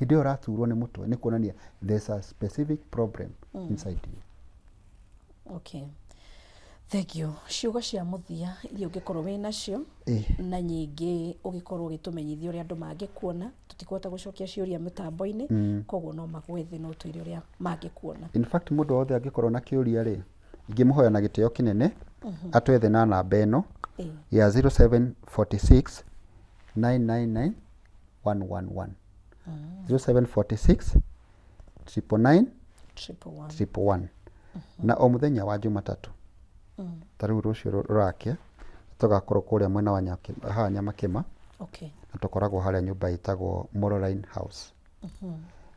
hĩndĩ ĩyo ũraturwo nĩ mũtwe nĩ kuonania there's a specific problem inside you. Okay, thank you. Ciugo cia mũthia iria ũngĩkorwo wĩ nacio, na nyingĩ ũgĩkorwo ũgĩtũmenyithia ũrĩa andũ mangĩkuona. Tũtikũhota gũcokia ciũria mĩtambo-inĩ, koguo no magwethe, no twĩre ũrĩa mangĩkuona. In fact, mũndũ wothe angĩkorwo na kĩũria rĩ, ingĩmũhoya na gĩtĩo kĩnene atwethe na namba ĩno ya 0746 999 111, 0746 999 111. 111. Na o mũthenya wa Jumatatũ, ta rĩu rũciũ rũrakia, tũgakorwo kũrĩa mwena wa haha Nyamakĩma, na tũkoragwo harĩa nyũmba ĩtagwo Moroline House.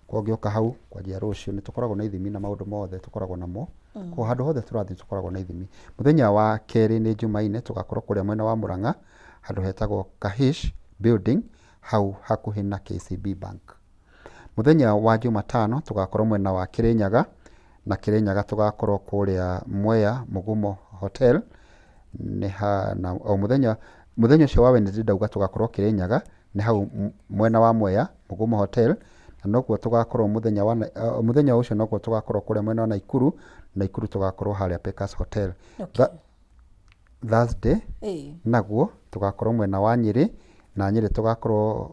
Kwa ũngĩũka hau kwanjia rũciũ, nĩ tũkoragwo na ithimi na maũndũ mothe tũkoragwo namo. Kwa handũ hothe tũrathiĩ tũkoragwo na ithimi. Mũthenya wa kerĩ nĩ Jumaine, tũgakorwo kũrĩa mwena wa Murang'a, handũ hetagwo Kahish Building, hau hakuhĩ na KCB Bank. Mũthenya wa Jumatano tũgakorwo mwena wa Kirinyaga, na Kirinyaga tũgakorwo kũrĩa Mwea Mugumo Hotel. Nĩ ha na o mũthenya ũcio wa Wednesday ndauga tũgakorwo Kirinyaga, nĩ hau mwena wa Mwea Mugumo Hotel, na noguo tũgakorwo mũthenya wa mũthenya ũcio noguo tũgakorwo kũrĩa mwena wa Naikuru. Naikuru tũgakorwo harĩa Pekas Hotel. Thursday naguo tũgakorwo mwena wa Nyĩrĩ, na Nyĩrĩ tũgakorwo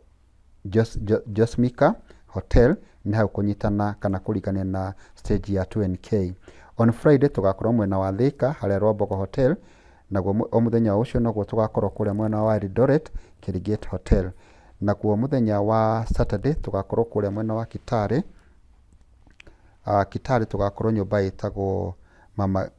Josmika Hotel, nĩ hau kũnyitana kana kũringania na stage ya 2NK. On Friday tũgakorwo mwena wa Thika harĩa Rwambogo Hotel, naguo o mũthenya ũcio noguo tũgakorwo kũrĩa mwena wa Eldoret, Kirigate Hotel. Naguo mũthenya wa Saturday tũgakorwo kũrĩa mwena wa Kitale. Kitale tũgakorwo nyũmba ĩtagwo Mama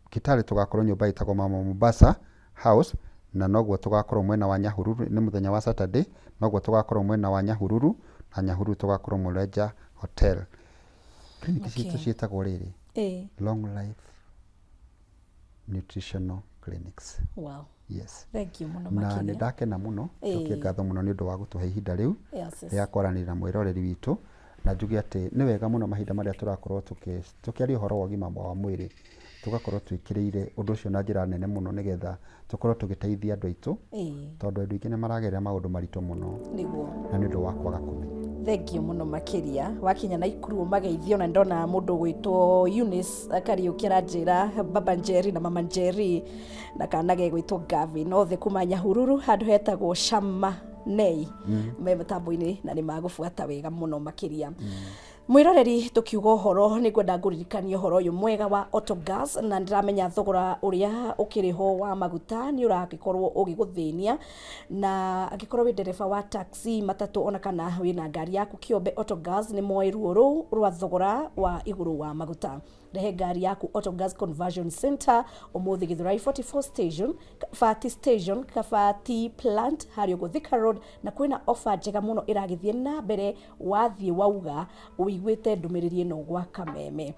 Kitale, tũgakorwo nyũmba ĩtagwo Mama Mombasa House, na noguo tũgakorwo mwena wa Nyahururu. Nĩ mũthenya wa Saturday, noguo tũgakorwo mwena wa Nyahururu, na Nyahururu tũgakorwo Mũrenja Hotel. Clinic citũ ciĩtagwo rĩrĩ, Long Life Nutritional Clinics. Yes. Thank you mũno Na nĩ makĩria. ndakena mũno. Njokie ngatho mũno nĩ ũndũ wa gũtũhe ihinda rĩu rĩa kwaranĩria na mwĩroreri witũ, na njuge atĩ nĩ wega mũno mahinda marĩa tũrakorwo tũkĩaria ũhoro wa ũgima wa mwĩrĩ, tũgakorwo twĩkĩrĩire ũndũ ũcio na njĩra nene mũno, nĩgetha tũkorwo tũgĩteithia andũ aitũ, tondũ andũ aingĩ nĩ maragerera maũndũ maritũ mũno na nĩ ũndũ wa kwaga kũmenya. Thengio mũno makĩria. Wakinya Naikuru ũmageithio, na ndona mũndũ ũgwĩtwo Eunice Kariũki aranjĩra baba Njeri na mama Njeri na kana gegwĩtwo Gavin, othe kuma Nyahururu handũ hetagwo Shama Nei, me mũtambo-inĩ na nĩ magũbuata wega mũno makĩria. Mwĩroreri, tũkiuga ũhoro nĩ ngwenda ngũririkania ũhoro ũyũ mwega wa Autogas, na ndĩramenya thogora ũrĩa ũkĩrĩ ho wa maguta nĩ ũragĩkorwo ũgĩgũthĩnia, na angĩkorwo wĩ ndereba wa taxi, matatũ, ona kana wĩna ngari yaku kĩombe, Autogas nĩ moĩ ruo rũu rwa thogora wa igũrũ wa maguta. Rehe ngari yaku Autogas Conversion Center ũmũthĩ Githurai 44 station, Kabati station, Kabati plant, harĩa ũguo Thika Road, na kwĩna offer njega mũno ĩragĩthiĩ na mbere. Wathiĩ wauga ũiguĩte ndũmĩrĩri ĩno gwa Kameme,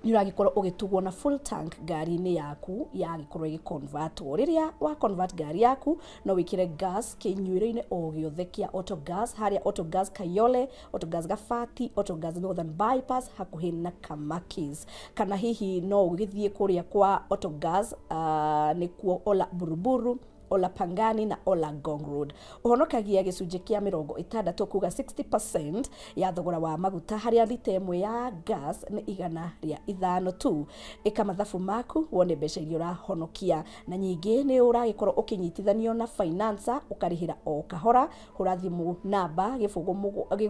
nĩ ũragĩkorwo ũgĩtugwo na full tank ngari-inĩ yaku yagĩkorwo ĩgĩconvertwo. Rĩrĩa wa convert ngari yaku, no wĩkĩre gas kĩnyuĩro-inĩ o gĩothe kĩa Autogas, harĩa Autogas Kayole, Autogas Gabati, Autogas Northern Bypass hakuhĩ na Kamakis, kana hihi no ũgĩthiĩ kũrĩa kwa Autogas, nĩkuo Ola Buruburu, Ola Pangani na Ola Ngong Road. Ũhonokagia gĩcunjĩ kĩa 60, kuga 60% ya thogora wa maguta, harĩa lita ĩmwe ya gas nĩ 105 tu. Ĩka mathabu maku wone mbeca iria ũrahonokia, na nyingĩ nĩ ũragĩkorwo ũkĩnyitithanio na financer, ũkarĩhĩra o kahora. Hũra thimũ namba 0 0 8 0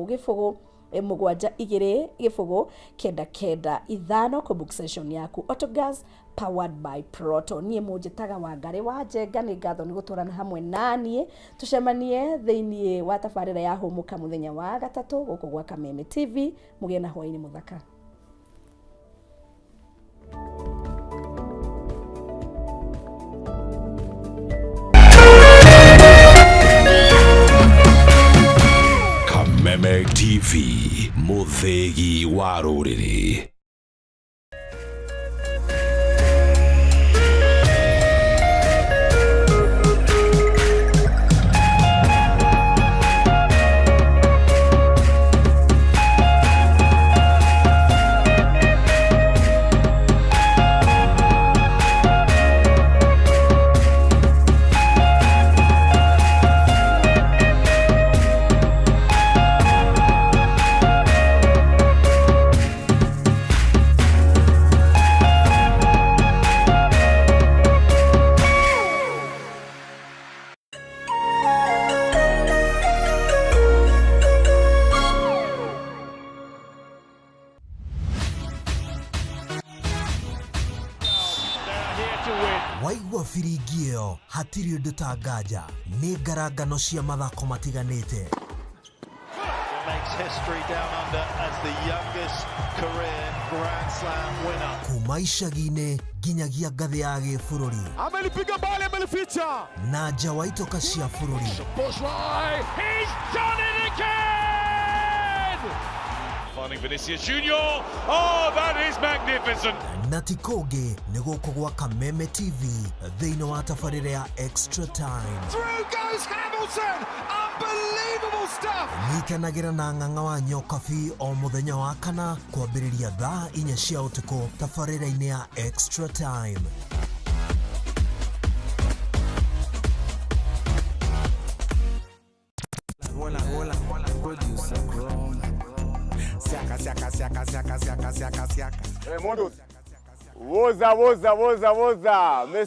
0 7 2 0 9 9 5 kũbook session yaku. Autogas, powered by Proto. Niĩ mũnjĩtaga Wangarĩ wa Njenga. Nĩ ngatho nĩ gũtwarana hamwe naniĩ. Tũcemanie thĩiniĩ wa tabarĩra ya Hũmũka mũthenya wa gatatũ gũkũ gwa Kameme TV. Mũgĩe na hwaĩ-inĩ mũthaka. Kameme TV, mũthĩgi wa rũrĩrĩ. Waigua biringi ĩyo, hatirĩ ũndũ ta nganja, nĩ ngarangano cia mathako matiganĩte. Makes history down under as the youngest career Grand Slam winner. Kuma icagi-inĩ nginyagia ngathĩ ya gĩbũrũri. Amelipiga mbali, amelificha. Na nja wa itoka cia bũrũri. He's done it again! Finding Vinicius Junior. Oh, that is magnificent. Na ti kũngĩ, nĩ gũkũ gwa Kameme TV, thĩinĩ wa tabarĩra ya Extra Time. Through goes Hamilton! Unbelievable stuff! Nyitanagĩra na Ng'ang'a wa Nyokabi o mũthenya wa kana kwambĩrĩria thaa 4 cia ũtukũ tabarĩra-inĩ ya Extra Time. Hola, hola, hola, producer Chrome. Siaka, siaka, siaka, siaka, siaka, siaka, siaka. Woza, woza, woza, woza.